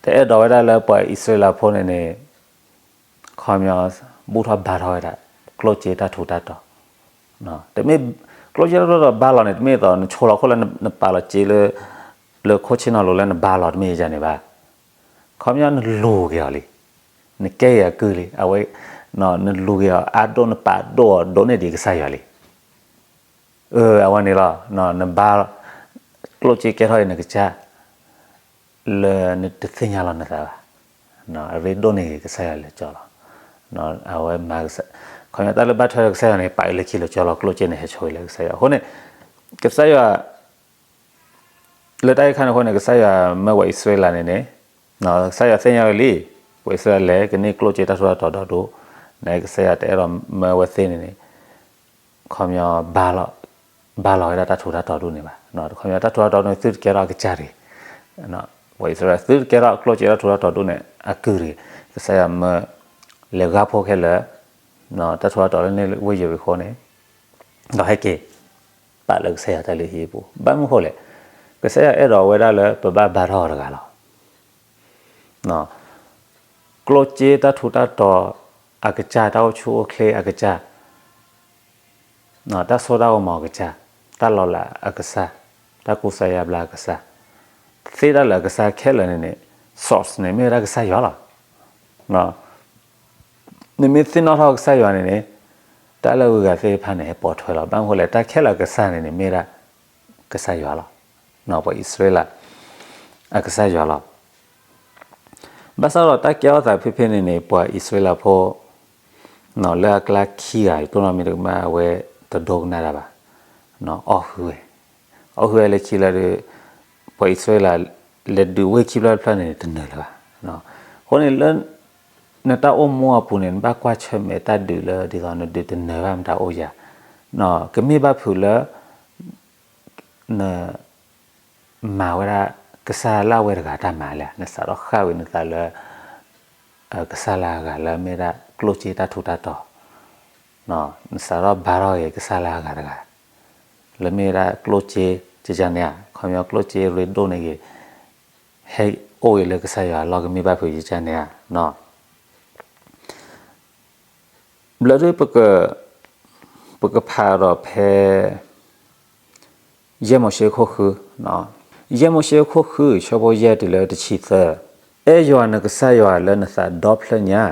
တအဲၣ်ဒိးဝဲဒၣ်လၢပှၤအံၣ်စရ့လးဖိန့ၣ်န့ၣ် ခီပညီ ဘူၣ်ထီၣ်ဘါထီၣ်ဝဲဒၣ် ကျိၣ်စ့တၢ်ထူးတၢ်တီၤ, တမ့ၢ် ကျိၣ်စ့တၢ်ထူးတၢ်တီၤဘါလီၤန့ၣ် တမ့ၢ်သိး နဆိလီၤခိၣ်လၢနပာ်လီၤစ့လၢ လၢခိၣ်ဆ့ၣ်နီၤလိၤလၢနဘါလီၤ တမ့ၢ်ယၤန့ၣ်ဘၣ်. ခီပညီနလူၤက့ၤအီၤလံ, နကဲက့ၤအကုၢ်လံ, အဝဲ နလူၤက့ၤအီၤအါဒိၣ် နပာ်ဒိၣ်အီၤဒိၣ်န့ၢ်ဒံးကစၢ်ယွၤလံ. အဝဲန့ၣ်လီၤ, နဘါ ကျိၣ်စ့ကဲထီၣ်အံၤနကစၢ် လၢနတသ့ၣ်ညါလီၤနသးဘၣ်, အရ့ဒိၣ်န့ၢ်က့ၤကစၢ်ယွၤလၢကၠီလီၤ. အဝဲမၤ ခီပညီတၢ်လၢဘၣ်ထွဲဒီးကစၢ်ယွၤန့ၣ် ပာ်အံၤလၢခံလၢကၠီလီၤ, ကျိၣ်စ့န့ၣ် ဟဲဆိအံၤလၢကစၢ်ယွၤ. အဃိန့ၣ် ကစၢ်ယွၤ လၢတၢ်အံၤခါန့ၣ်အဃိန့ၣ် ကစၢ်ယွၤမၢပှၤအံၣ်စရ့လးန့ၣ်န့ၣ် ကစၢ်ယွၤသ့ၣ်ညါဝဲလံ, ပှၤအံၣ်စရ့လးလဲၤကန့ၢ်ကျိၣ်စ့တၢ်ထူးတၢ်တီၤဒီဒူၣ်, နကစၢ်ယွၤတအဲၣ်ဒိးမၢဝဲသ့ၣ်န့ၣ်န့ၣ် ခီပညီ ဘါလီၤဝဲဒၣ်တၢ်ထူးတၢ်တီၤဒူၣ်န့ၣ်ဘၣ်. ခီပညီတၢ်ထူးတၢ်တီၤဒူၣ်န့ၣ် သုတကဲထီၣ်အကစၢ်တဂ့ၤ, ပှၤအံၣ်စရ့လး သုတကဲထီၣ်ကျိၣ်စ့တၢ်ထူးတၢ်တီၤဒူၣ်န့ၣ် အကုၢ်တဂ့ၤ. ကစၢ်ယွၤမၢ လဲၤဂၢ်ဖိခဲလၢာ် တၢ်ထူးတၢ်တီၤလၢန့ၣ်ဝ့ၢ်ယရံၤဃိန့ၣ် ဒီးဟဲက့ၤ ပာ်လၢကစၢ်ယွၤတၢ်လုၢ်ဟံၣ်အပူၤ. ဘၣ်မနုၤဃိလဲၣ်, ကစၢ်ယွၤအဲၣ်ဒိးဝဲဒၣ်လၢပဘၣ်ဘါထီၣ်အီၤတဂၤလီၤ. ကျိၣ်စ့တၢ်ထူးတၢ်တီၤ အကစၢ် တၢ်အိၣ်ဆူၣ်အိၣ်ချ့အကစၢ် တၢ်စိတၢ်ကမီၤအကစၢ်, တၢ်လီၤလးအကစၢ်, တၢ်ကူစါယါဘျါအကစၢ်, သ့တၢ်လၢာ်အကစၢ်ခဲလၢာ်န့ၣ်န့ၣ် source န့ၣ် မ့ၢ်ဝဲဒၣ်ကစၢ်ယွၤလီၤ. နမ့ၢ်သ့ၣ်နီၣ်ထီၣ်ကစၢ်ယွၤန့ၣ်န့ၣ် တၢ်လၢအဂုၤအဂၤသ့ၣ်တဖၣ်န့ၣ် ဟဲပိာ်ထွဲလီၤ. ဘၣ်မနုၤဃိလဲၣ်, တၢ်ခဲလၢာ်အကစၢ်န့ၣ်န့ၣ် မ့ၢ်ဝဲဒၣ်ကစၢ်ယွၤလီၤ. ပှၤအံၣ်စရ့လးအကစၢ်ယွၤလီၤ. ဘၣ်ဆၣ်ဒီးတၢ်ကဲထီၣ်သးဖဲဖဲန့ၣ်န့ၣ် ပှၤအံၣ်စရ့လးဖိ လၢအကျါခံဂၤ တိၢ်နီၣ်မ့ၢ်တကမၣ် အဝဲတဒိကနၣ်တၢ်ဘၣ်, အီၣ်ဟုၣ်ဝဲ, အီၣ်ဟုၣ်ဝဲလၢခံလၢ ပှၤအံၣ်စရ့လး လဲၤဒုးဝ့ၢ်ခံဖျၢၣ်တဖျၢၣ်န့ၣ် တနၢၤလၢၤဘၣ်. အဃိန့ၣ်လၢ နတၢ်အိၣ်မူအပူၤန့ၣ် နဘၣ်ကွၢ်ဆၢၣ်မဲာ်တၢ်ဒုးလၢ ဒ်သိးနဒုးတနၢၤဘၣ်မတၤအိၣ်ယၤ, ကမ့ၢ်ဘၣ်ဖုးလၢ န မၤဝဲဒၣ်ကစၢ်လၢအဝဲတဂၤတၢ်မၤလဲၣ်, နစးထီၣ်ဃၣ်ဝံၤနသးလၢ ကစၢ်လၢအဂၤလၢမ့ၢ်ဒၣ်ကျိၣ်စ့တၢ်ထူးတၢ်တီၤ, နစးထီၣ်ဘါထီၣ်က့ၤကစၢ်လၢအဂၤတဂၤ, လၢမ့ၢ်ဒၣ်ကျိၣ်စ့ ကကန့ၣ်ဧါ, ခီပညီကျိၣ်စ့ရ့ဒိၣ်န့ၢ်ဂ့ၤ, ဟဲအိၣ်ဂ့ၤလၢကစၢ်ယွၤအလီၢ်ကမ့ၢ်ဘၣ်ဖုးကကန့ၣ်ဧါ. ဘျီဒု ပကဖးဒီးဖဲ ယဲၢ်မိၤၡ့ခိၣ်ဃု, ယဲၢ်မိၤၡ့ခိၣ်ဃု ဆၢဖိယဲၢ်တုၤလၢတဆံသၢ, အဲၣ်ယွၤနကစၢ်ယွၤလၢနသးဒီဖျၢၣ်ညါ,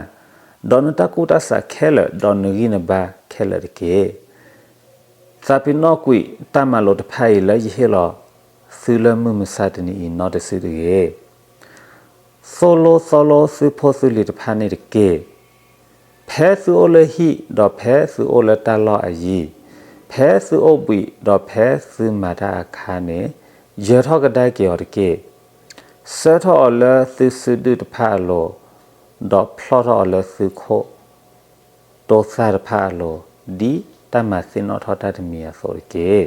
ဒီးနတၢ်ကူၣ်တၢ်ဆးခဲလၢာ်, ဒီးနဂံၢ်နဘါခဲလၢာ်တက့ၢ်. သးပ့ၤနီၣ်ကွံာ်တၢ်မၤလိာ်တဖၣ်အံၤလၢယဟ့ၣ်လီၤသုလၢမုၢ်မဆါတနံၤအံၤနီတစုတဂ့ၤ. သိၣ်လိသီလိသုဖိသုလံၤတဖၣ်န့ၣ်တက့ၢ်. ဖဲသုအိၣ်လၢဟံၣ်, ဒီးဖဲသုအိၣ်လၢတၢ်လီၢ်အယံၤ, ဖဲသုအိၣ်ဘှံး, ဒီးဖဲသုမၤတၢ်အခါန့ၣ်, ယၢၤထီၣ်ကဒါက့ၤအီၤတက့ၢ်. ဆှၢထီၣ်အီၤလၢသုစုဒုၣ်တဖၣ်အလိၤ, ဒီးဖျီၣ်ထီၣ်အီၤလၢသုခိၣ်တိသၣ်တဖၣ်အလိၤ, ဒ်တၢ်မၤသ့ၣ်နီၣ်ထီၣ်တၢ်တမံၤအသိးတက့ၢ်.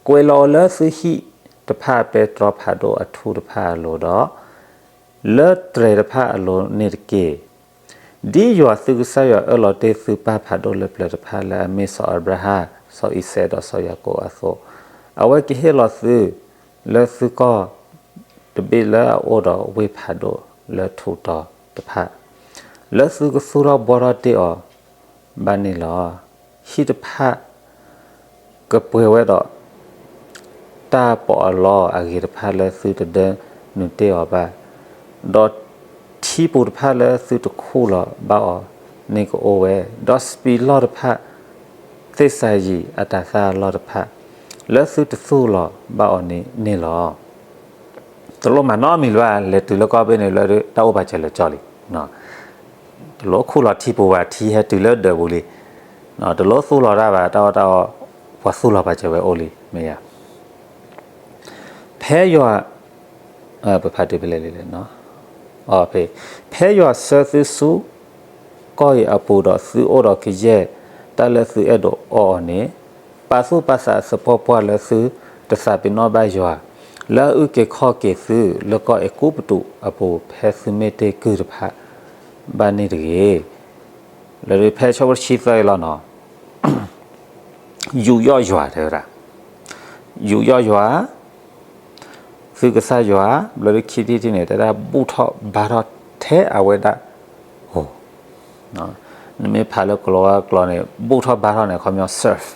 ကွဲးလီၤအီၤလၢသုဟံၣ်တဖၣ်ပဲတြီဖးဒိၣ်အထူၣ်တဖၣ်အလိၤဒီး လၢတြဲၤတဖၣ်အလိၤန့ၣ်တက့ၢ်. ဒ်ယွၤသုကစၢ်ယွၤအၢၣ်လီၤတ့ၢ်သုပၢ်ဖးဒိၣ်လၢပျၢၤတဖၣ်လၢအမ့ၢ်စီၤအၤဘြၤဟၣ်, စီၤအံၤစဲးဒီးစီၤယၤကိာ်အသိး, အဝဲကဟ့ၣ်လီၤသုလၢသုကီၢ်တဘ့ၣ်လၢအအိၣ်ဒီးဝ့ၢ်ဖးဒိၣ်လၢထူးတီၤတဖၣ်, လၢသုကသူၣ်ထီၣ်ဘှီထီၣ်တ့ၢ်အီၤဘၣ်န့ၣ်လီၤ. ဟံၣ်တဖၣ် ကပှဲၤဝဲဒီး တၢ်ပီးအလီၢ်အဂ့ၤတဖၣ်လၢသုတဒၢနုာ်တ့ၢ်အီၤဘၣ်, ဒီးထံပူၤတဖၣ်လၢသုတခူၣ်လီၤဘၣ်အီၤန့ၣ်ကအိၣ်ဝဲ, ဒီးစပံးလီၢ်တဖၣ် သ့ၣ်စၤယံးအတၤသၣ်အလီၢ်တဖၣ် လၢသုတသူၣ်လီၤဘၣ်အီၤန့ၣ်န့ၣ်လီၤ. တလိၣ်မၤနီတမံၤလၢၤဘၣ်, လဲၤတုၤလၢကီၢ်ဘ့ၣ်န့ၣ်လၢတၢ်အိၣ်ပာ်စၢၤလၢာ်ကၠီလံ. တလိၣ်ခူၣ်လီၤထံပူၤဘၣ်, ထံဟဲတုၤလၢဒၢးပူၤလံ. တလိၣ်သူၣ်လီၤတၢ်ဘၣ်, တၢ်အီၣ်တၢ်အီ ပှၤသူၣ်လီၤပာ်စၢၤဝဲအိၣ်လံ, မ့ၢ်ယၤ. ဖဲယွၤ, ပဖးတုၤဖဲလဲၣ်လဲၣ်, ဖဲယွၤဆှၢသုဆူ ကီၢ်အံၤအပူၤဒီးသုအိၣ်ဒီးကယဲၢ်တၢ်လၢသုအဲၣ်ဒိးအီၣ်အီၤန့ၣ်, ပာ်သူၣ်ပာ်သးသပှၢ်ပှၢ်လၢသုတသးပ့ၤနီၣ်ဘၣ်ယွၤ, လၢအအုၣ်က့ၤခီၣ်က့ၤသုလၢကီၢ်အဲၤကူပတူးအပူၤ ဖဲသုမ့ၢ်တ့ၢ်ကုၢ်တဖၣ်ဘၣ်န့ၣ်တဂ့ၤ. လၢဖဲဆၢဖိတဆံသၢအံၤလီၤနီၤ, ယူးယီၣ်ယွၤတဲဝဲဒၣ်, ယူးယီၣ်ယွၤ သုကစၢ်ယွၤ, ဘျီဒုးခံထံၣ်တထံၣ်န့ၣ် တဲဒၣ်ဘူၣ်ထီၣ်ဘါထီၣ်ထဲအဝဲဒၣ်ဧိၤ. နမ့ၢ်ဖးလၢကလီၤဝါကျိာ်န့ၣ် ဘူၣ်ထီၣ်ဘါထီၣ်န့ၣ် ခီပညီ serve,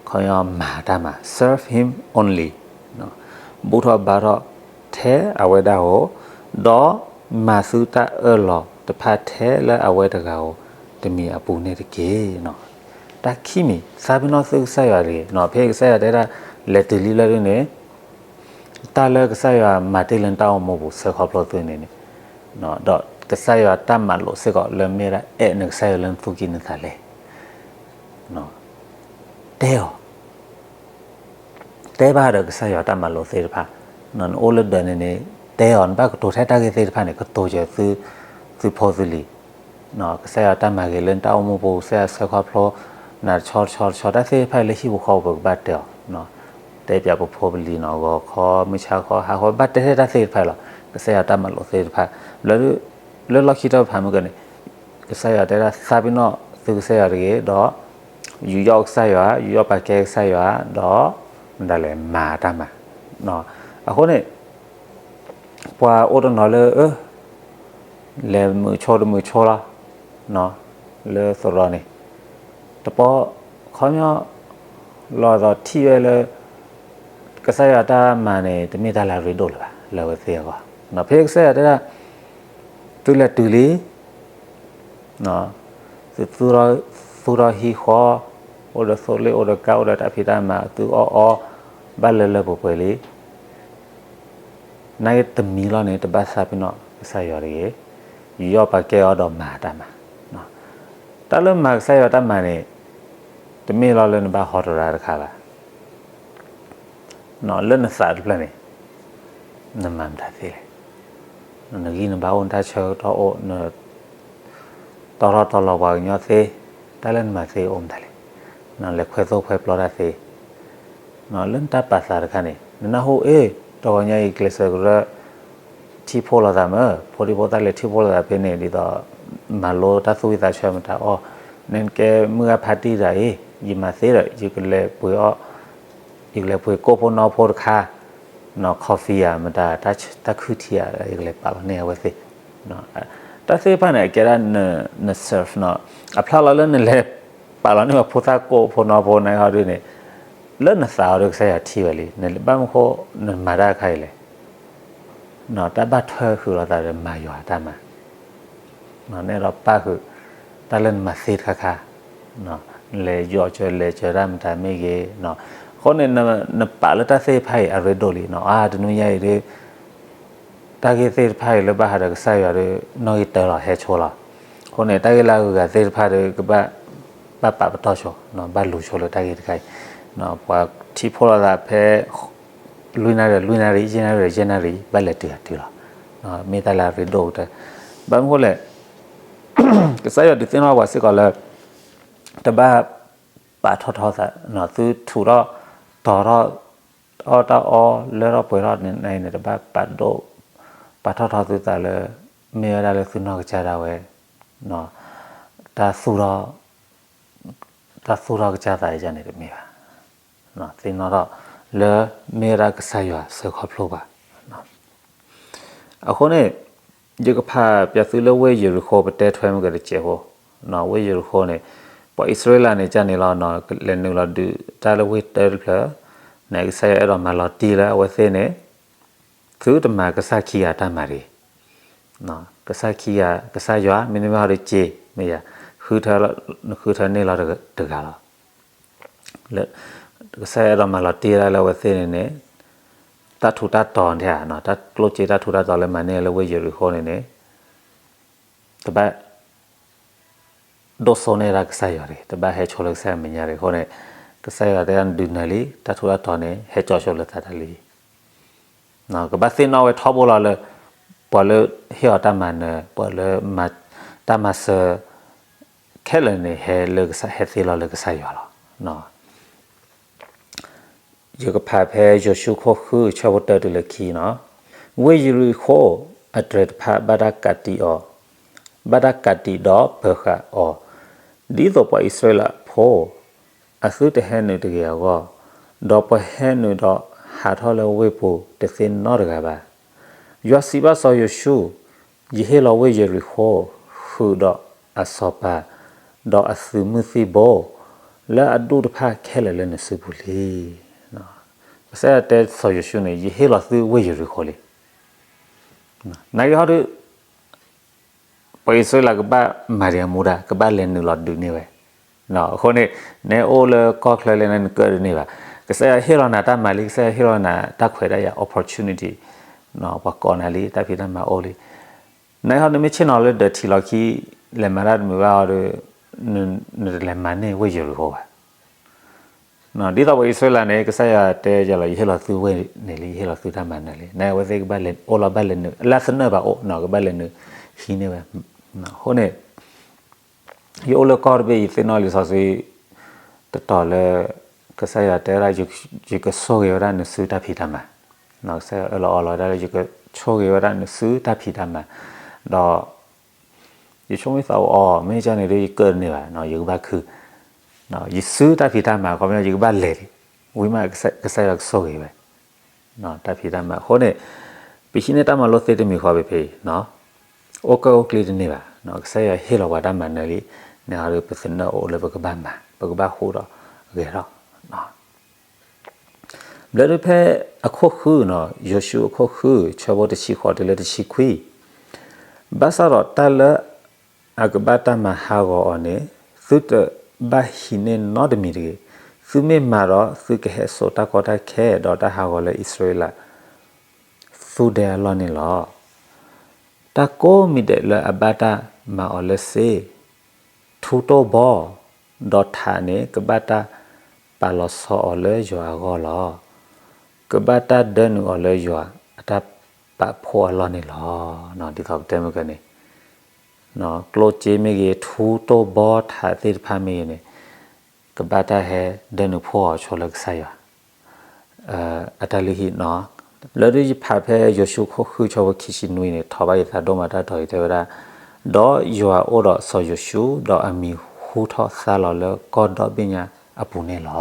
ခီပညီမၤတၢ်မၤ, serve him only. ဘူၣ်ထီၣ်ဘါထီၣ်ထဲအဝဲဒၣ်ဧိၤ, ဒီးမၤသုတၢ်အၢၣ်လီၤတဖၣ်ထဲလၢအဝဲတဂၤဧိၤ တမံၤအပူၤန့ၣ်တက့ၢ်. တၢ်ခံမံၤ သးပ့ၤနီၣ်သုကစၢ်ယွၤတဂ့ၤ. ဖဲကစၢ်ယွၤတဲဒၣ် လဲၤတုၤလံလၢဒ်န့ၣ် တၢ်လၢကစၢ်ယွၤမၤတ့ၢ်လၢနတၢ်အိၣ်မူပူၤ ဆှၢခီဖျိသုန့ၣ်န့ၣ်, ဒီးကစၢ်ယွၤတၢ်မၤလိာ်စ့ၢ်ကီးလၢမ့ၢ်ဒၣ် အဲၣ်နကစၢ်ယွၤလၢနသူၣ်ကံၢ်နသးလဲ, တဲအီၤ, တဲဘၣ်ဒီးကစၢ်ယွၤတၢ်မၤလိာ်သ့ၣ်တဖၣ်, နအိၣ်လၢဒၢးန့ၣ်န့ၣ် တဲအီၤ နဘၣ်ကတိၤထဲတၢ်ဂ့ၢ်သ့ၣ်တဖၣ်န့ၣ် ကတိၤစၢၤသု, သုဖိသုလံၤ ကစၢ်ယွၤတၢ်မၤဂ့ၤလၢနတၢ်အိၣ်မူပူၤ ကစၢ်ယွၤဆှၢခီဖျိနၤတဆီတဆီတဆီ တၢ်သ့ၣ်တဖၣ်လၢဟံၣ်ပူၤဃီပူၤ ပကဘၣ်တဲအီၤ, တဲပၠးပဖိပလံၤနီၤ ဂီၤခီ မုၢ်ဆါခီ ဟးခီ ဘၣ်တဲထဲတၢ်သ့ၣ်တဖၣ်လီၤ. ကစၢ်ယွၤတၢ်မၤလိာ်သ့ၣ်တဖၣ် လၢ လၢလီၢ်ခံတၢ်ဖးမုၢ်ကန့ၣ် ကစၢ်ယွၤတဲဒၣ်သးပ့ၤနီၣ်သုကစၢ်ယွၤတဂ့ၤ ဒီး ယူးယီၣ်ကစၢ်ယွၤ ယူးယီၣ်ပာ်ကဲကစၢ်ယွၤ ဒီး မတၤလဲၣ် မၤတၢ်မၤ, အဃိန့ၣ် ပှၤအိၣ်တနီၤလၢ လဲၤမုာ်ဆိတမုာ်ဆိလီၤ, လၢသရိာ်န့ၣ် တပီ ခီပညီ လီၤသိးထံၣ်ဝဲလၢ ကစၢ်ယွၤတၢ်မၤန့ၣ် တမ့ၢ်တၢ်လၢအရ့ဒိၣ်လၢၤဘၣ် လၢအဝဲသ့ၣ်အဂီၢ်, ဖဲကစၢ်ယွၤတဲဒၣ် သုလဲၤတုၤလံ သုသူၣ်ထီၣ်ဟံၣ်ဃီ အိၣ်ဒီးသိလ့ၣ် အိၣ်ဒီးကါ အိၣ်ဒီးတၢ်ဖံးတၢ်မၤ သုအီၣ်အီ ဘၣ်လၢလၢပှဲၤပှဲၤလံ, နာ်က့တမံၤလီၤန့ၣ် တဘၣ်သးပ့ၤနီၣ်ကစၢ်ယွၤတဂ့ၤ, ယူးယီၣ်ပာ်ကဲအီၤဒီးမၤတၢ်မၤ, တၢ်လၢမၤကစၢ်ယွၤတၢ်မၤန့ၣ် တမ့ၢ်လီၤလၢနဘၣ်ဟီတရါတခါဘၣ် လၢနသးတဖျၢၣ်န့ၣ် နမၤမတၤသ့လဲၣ်, နဂံၢ်နဘါအိၣ် နတၢ်ဆၢကတီၢ်အိၣ် နတီထီၣ်တီလီၤပှၤကညီသ့, တၢ်လၢနမၤသ့အိၣ်မတၤလဲၣ်, နလဲၤခွဲသိၣ်ခွဲပျီတၢ်သ့, လၢနတၢ်ပာ်သးတခါန့ၣ် နနၢ်ဟူအ့ၣ် တဂီၤညါအံၤ ကျဲးစၢးကရၢ ထံၣ်ဖှိၣ်လိာ်သးမ့ၢ် ဖိဒံဖိသၣ်လဲၤထံၣ်ဖှိၣ်လိာ်သးဖဲန့ၣ် ဒ်သိးမၤလိတၢ်သူၣ်ဝံၣ်သးဆၢမတၤအီၣ်, နကဲမုၢ်ဂၢ်ဖါတံၢ်တဂၤအံၤ ယမၤသ့ဒီး ယကလဲၤပှ့ၤအီၣ်, ယကလဲၤပှ့ၤကိၣ်ဖိနီဖိတခါ, coffee ဧါ မတၤ တၢ်ခုထံဧါ ယကလဲၤပာ်လီၤန့ၢ်အဝဲသ့ၣ်, တၢ်သ့ၣ်တဖၣ်န့ၣ် အကဲဒၣ်န serve နီၤ, အဖျါလီၤလၢနလဲၤပာ်လီၤန့ၢ်ဝဲဖိသၣ်ကိၣ်ဖိနီဖိန့ၣ်ဟီဒ်န့ၣ် လၢနသးအီၤဒီးကစၢ်ယွၤထံၣ်ဝဲလံ, နဘၣ်မနုၤဃိနမၤတၢ်တခါအံၤလဲၣ်. တၢ်ဘၣ်ထွဲဃုာ်လိာ်သးဒီးမၤယွၤအတၢ်မၤ, နအဲၣ်ဒိးပာ်ဃုာ်တၢ်လၢနမၤသ့တခါခါ, လဲၤယီၤစၢၤလဲၤစၢၤတၢ်မတၤမ့ၢ်ဂ့ၤ, အဃိန့ၣ် နပာ်လၢတၢ်သ့ၣ်တဖၣ်အံၤအရ့ဒိၣ်လံ, အါ တနွံညါအံၤဒီး တၢ်ဂ့ၢ်သ့ၣ်တဖၣ်အံၤလၢဘၣ်ဃးဒီးကစၢ်ယွၤဒီး နီၣ်ဂံၢ်တၢလီၤဟဲဆိလီၤ. အဃိန့ၣ် တၢ်ဂ့ၢ်လၢအဂုၤအဂၤသ့ၣ်တဖၣ်ဒီး ကဘၣ် ဘၣ်ပာ်ပတီၢ်ဆိ, ဘၣ်လူၤဆိလၢတၢ်ဂ့ၢ်တခါအံၤ, ပှၤထံၣ်ဖှိၣ်လိာ်သးဖဲ လွံၢ်နၣ်ရံၣ်ဒီးလွံၢ်နၣ်ရံၣ်, ယဲၢ်နၣ်ရံၣ်ဒီးယဲၢ်နၣ်ရံၣ် ဘၣ်လဲၤတုၤအတုၤလီၤ. မ့ၢ်တၢ်လၢအရ့ဒိၣ်ကတၢၢ်, ဘၣ်မနုၤဃိလဲၣ်, ကစၢ်ယွၤဒုးသ့ၣ်နီၣ်ပှၤစ့ၢ်ကီးလၢ တဘၣ်ပာ်ထီၣ်ထီသး, သုထူးထီၣ်တီၤထီၣ် အီၣ်တၢ်အီလၢထီၣ်ပှဲၤထီၣ်န့ၣ်န့ၣ် တဘၣ်ပာ်ဒိၣ် ပာ်ထီၣ်ထီသုသးလၢ မ့ၢ်ဝဲဒၣ်လၢသုနီၢ်ကစၢ်ဒၣ်ဝဲ တၢ်သူၣ်ထီၣ် တၢ်သူၣ်ထီၣ်ကစၢ်သးန့ၣ်တမ့ၢ်ဘၣ်. သ့ၣ်နီၣ်ထီၣ်လၢမ့ၢ်ဝဲဒၣ်ကစၢ်ယွၤစၢၤခီဖျိပှၤ. အဃိန့ၣ် ယကဖးပျးသုလၢဝ့ၢ်ယရံၤဃိပတဲထွဲမုၢ်ကတစဲးဖိ, ဝ့ၢ်ယရံၤဃိန့ၣ် ပှၤအံၣ်စရ့လးန့ၣ်ကန့ၣ်လီၤ, လဲၤနုာ်လီၤဒုးတၢ်လၢဝ့ၢ်တၢတဖျၢၣ်, န့ၣ်ကစၢ်ယွၤအဲၣ်ဒိးမၤလီၤတံၢ်လၢအဝဲသ့ၣ်န့ၣ် သုတမၤကစၢ်ခံဂၤတၢ်မၤတဂ့ၤ. ကစၢ်ခံဂၤ ကစၢ်ယွၤ မ့တမ့ၢ်ဟီဒီးစ့ မ့ၢ်ယၤ ဃုထၢ နဃုထၢန့ၢ်လီၤတဂၤလီၤ. ကစၢ်ယွၤအဲၣ်ဒိးမၤလီၤတံၢ်ဒၣ်လၢအဝဲသ့ၣ်န့ၣ်န့ၣ် တၢ်ထူးတၢ်တီၤန့ၣ်ဧါ, တၢ်ကျိၣ်စ့တၢ်ထူးတၢ်တီၤလၢမၤန့ၢ်လၢဝ့ၢ်ယရံၤဃိန့ၣ်န့ၣ် တဘၣ် ဒိၣ်စိန့ၢ်ဒၣ်ကစၢ်ယွၤတဂ့ၤ, တဘၣ်ဟဲဆိလၢကစၢ်ယွၤမဲာ်ညါတဂ့ၤ. အဃိန့ၣ် ကစၢ်ယွၤတဲဒၣ်နဒုးနၢၤလံ, တၢ်ထူးတၢ်တီၤန့ၣ် ဟဲကၠီဆိလၢသးတၢ်လံ. ကဘၣ်သ့ၣ်နီၣ်ဝဲထီဘိလီၤလၢ ပှၤလၢဟ့ၣ်အီၤတၢ်မၤနၢၤ, ပှၤလၢ တၢ်မၤစၢၤ ခဲလၢာ်န့ၣ် ဟဲလၢကစၢ် ဟဲသ့လီၤလၢကစၢ်ယွၤလီၤ. ယကဖးဖဲယိၤၡူခိၣ်ဃုဆၢဖိတၢတုၤလၢခံန့ၣ်, ဝ့ၢ်ယရံၤဃိအတြဲၤတဖၣ်ဘၣ်တၢ်ကးတံာ်အီၤ, ဘၣ်တၢ်ကးတံာ်ဒီးပၢၤဃာ်အီၤ, ဒ်သိးပှၤအံၣ်စရ့လးဖိ အသုတဟဲနုာ်တဂ့ၤအဂီၢ်, ဒီးပှၤဟဲနုာ်ဒီးဟးထီၣ်လၢဝ့ၢ်ပူၤတသ့နီတဂၤဘၣ်. ယွၤစံးဘၣ်စီၤယိၤၡူ, ယဟ့ၣ်လီၤဝ့ၢ်ယရံၤဃိ ဃုာ်ဒီးအစီၤပၤ, ဒီးအသုးမုၢ်သံၣ်ဘိ လၢအဒူၣ်တဖၣ်ခဲလၢာ်လၢနစုပူၤလံ. ကစၢ်ယွၤတဲစီၤယိၤၡူန့ၣ် ယဟ့ၣ်လီၤသုဝ့ၢ်ယရံၤဃိလံ. နာ်က့ဟီဒီး ပှၤအံၣ်စရ့လးကဘၣ်မၤဒံးအမူဒါ ကဘၣ်လဲၤနုာ်လီၤဒုးန့ၢ်ဝဲ. အဃိန့ၣ် နအိၣ်လၢကီၢ်ချၢလၢနကၢၣ်ဒုးန့ၢ်ဘၣ်. ကစၢ်ယွၤဟ့ၣ်လီၤနၤတၢ်မၤလံ, ကစၢ်ယွၤဟ့ၣ်လီၤနၤတၢ်ခွဲးတၢ်ယာ် opportunity, ပှၤကိးနၤလံ, တၢ်ဖံးတၢ်မၤအိၣ်လံ. နာ်က့ဟီ နမ့ၢ်ဆ့ၣ်နီၤလၢဒၢးထံးလီၤခံ လဲၤမၤတၢ်တမုာ်ဘၣ်အီၤဒီး နတလဲၤမၤန့ၢ်ဝ့ၢ်ယရံၤဃိဘၣ်. ဒ်သိးပှၤအံၣ်စရ့လးန့ၣ် ကစၢ်ယွၤတဲယၤလီၤ ယဟ့ၣ်လီၤသုဝ့ၢ်န့ၣ်လံ, ယဟ့ၣ်လီၤသုတၢ်မၤနၢၤလံ. နဝဲသ့ၣ်ကဘၣ်လဲၤအိၣ်လီၤဘၣ်လဲၤနုာ် လၢသနၢၣ်ဘၣ်အိၣ် ကဘၣ်လဲၤနုာ်ဟံးန့ၢ်ဝဲ. အဃိန့ၣ် ယအိၣ်လၢကီၢ်တဘ့ၣ် ယသ့ၣ်နီၣ်လံာ်စီဆှံ တတီၤလၢ ကစၢ်ယွၤတဲဝဲဒၣ် ယကဆိၣ်ဂ့ၤဝဲဒၣ်နစုတၢ်ဖံးတၢ်မၤ, ကစၢ်ယွၤအၢၣ်လီၤအီလီၤဝဲဒၣ်လၢ ယကဆိၣ်ဂ့ၤဝဲဒၣ်နစုတၢ်ဖံးတၢ်မၤ, ဒီး ယဆိကမိၣ်သးအိၣ်အီၤ မ့ၢ်ကန့ၣ်ဒီး ယကၢၣ်တန့ၢ်ဘၣ်, ယကဘၣ်ခု, ယစုတၢ်ဖံးတၢ်မၤ ခီပညီယကဘၣ်လဲၤလံ, ဝံၤမး ကစၢ်ယွၤကဆိၣ်ဂ့ၤဝဲ တၢ်ဖံးတၢ်မၤ. အဃိန့ၣ် ပဟံးန့ၢ်တၢ်မၤလိသ့တမံၤဃီဖဲဖဲအံၤ အိၣ်ကၢၣ်အိၣ်ကျ့တန့ၢ်ဘၣ်, ကစၢ်ယွၤဟ့ၣ်လီၤပှၤတၢ်မၤနၢၤလံ, န့ၣ်ဟီဒီး ပသနၢၣ်အိၣ်လၢပကဘၣ်မၤ ပကဘၣ်ဃူဒီးဂဲၤထီၣ် ဘျၢဒုဖဲအခိၣ်ဃုန့ၣ်, ယိၤၡူအခိၣ်ဃု ဆၢဖိတဆံဃိးတုၤလၢတဆံခွံ, ဘၣ်ဆၣ်ဒီးတၢ်လၢအကဘၣ်တၢ်မၤဟးဂီၤအီၤန့ၣ် သုတဘၣ်ဟံးန့ၢ်နီတမံၤတဂ့ၤ. သုမ့ၢ်မၤဒီး သုကဟဲစိာ်တၢ်ကီတၢ်ခဲ ဒီးတၢ်ဟးဂီၤလၢအံၣ်စရ့လး သူဒဲအလီၢ်န့ၣ်လီၤ. တၢ်ကိးမံၤဒဲးလၢအဘၣ်တၢ်မၤအီၤလၢစ့, ထူတိၢ်ဘီ, ဒီးထးန့ၣ် ကဘၣ်တၢ်ပာ်လီၤဆီအီၤလၢယွၤအဂီၢ်လီၤ. ကဘၣ်တၢ်ဒၢနုာ်အီၤလၢယွၤအတၢ်ပာ်ဖှိၣ်အလီၢ်န့ၣ်လီၤ. ဒ်သိးပတဲမ့ၢ်ကန့ၣ် ကျိၣ်စ့မ့ၢ်ဂ့ၤ, ထူတိၢ်ဘီထးသ့ၣ်တဖၣ်မ့ၢ်ဂ့ၤန့ၣ် ကဘၣ်တၢ်ဟဲဒၢနုာ်ဖှိၣ်အီၤဆိလၢကစၢ်ယွၤ အတၢ်လုၢ်ဟံၣ်န့ၣ်. လၢဒုယဖးဖဲယိၤၡူခိၣ်ဃုဆၢဖိခံဆံနွံန့ၣ် ထီၣ်ဘၣ်ယသးဒိၣ်မးတၢ်တီၤအံၤတဲဝဲဒၣ်, ဒီးယွၤအိၣ်ဒီးစီၤယိၤၡူ, ဒီးအမံၤဟူထီၣ်သါလီၤလၢကီၢ်ဒီဘ့ၣ်ညါအပူၤန့ၣ်လီ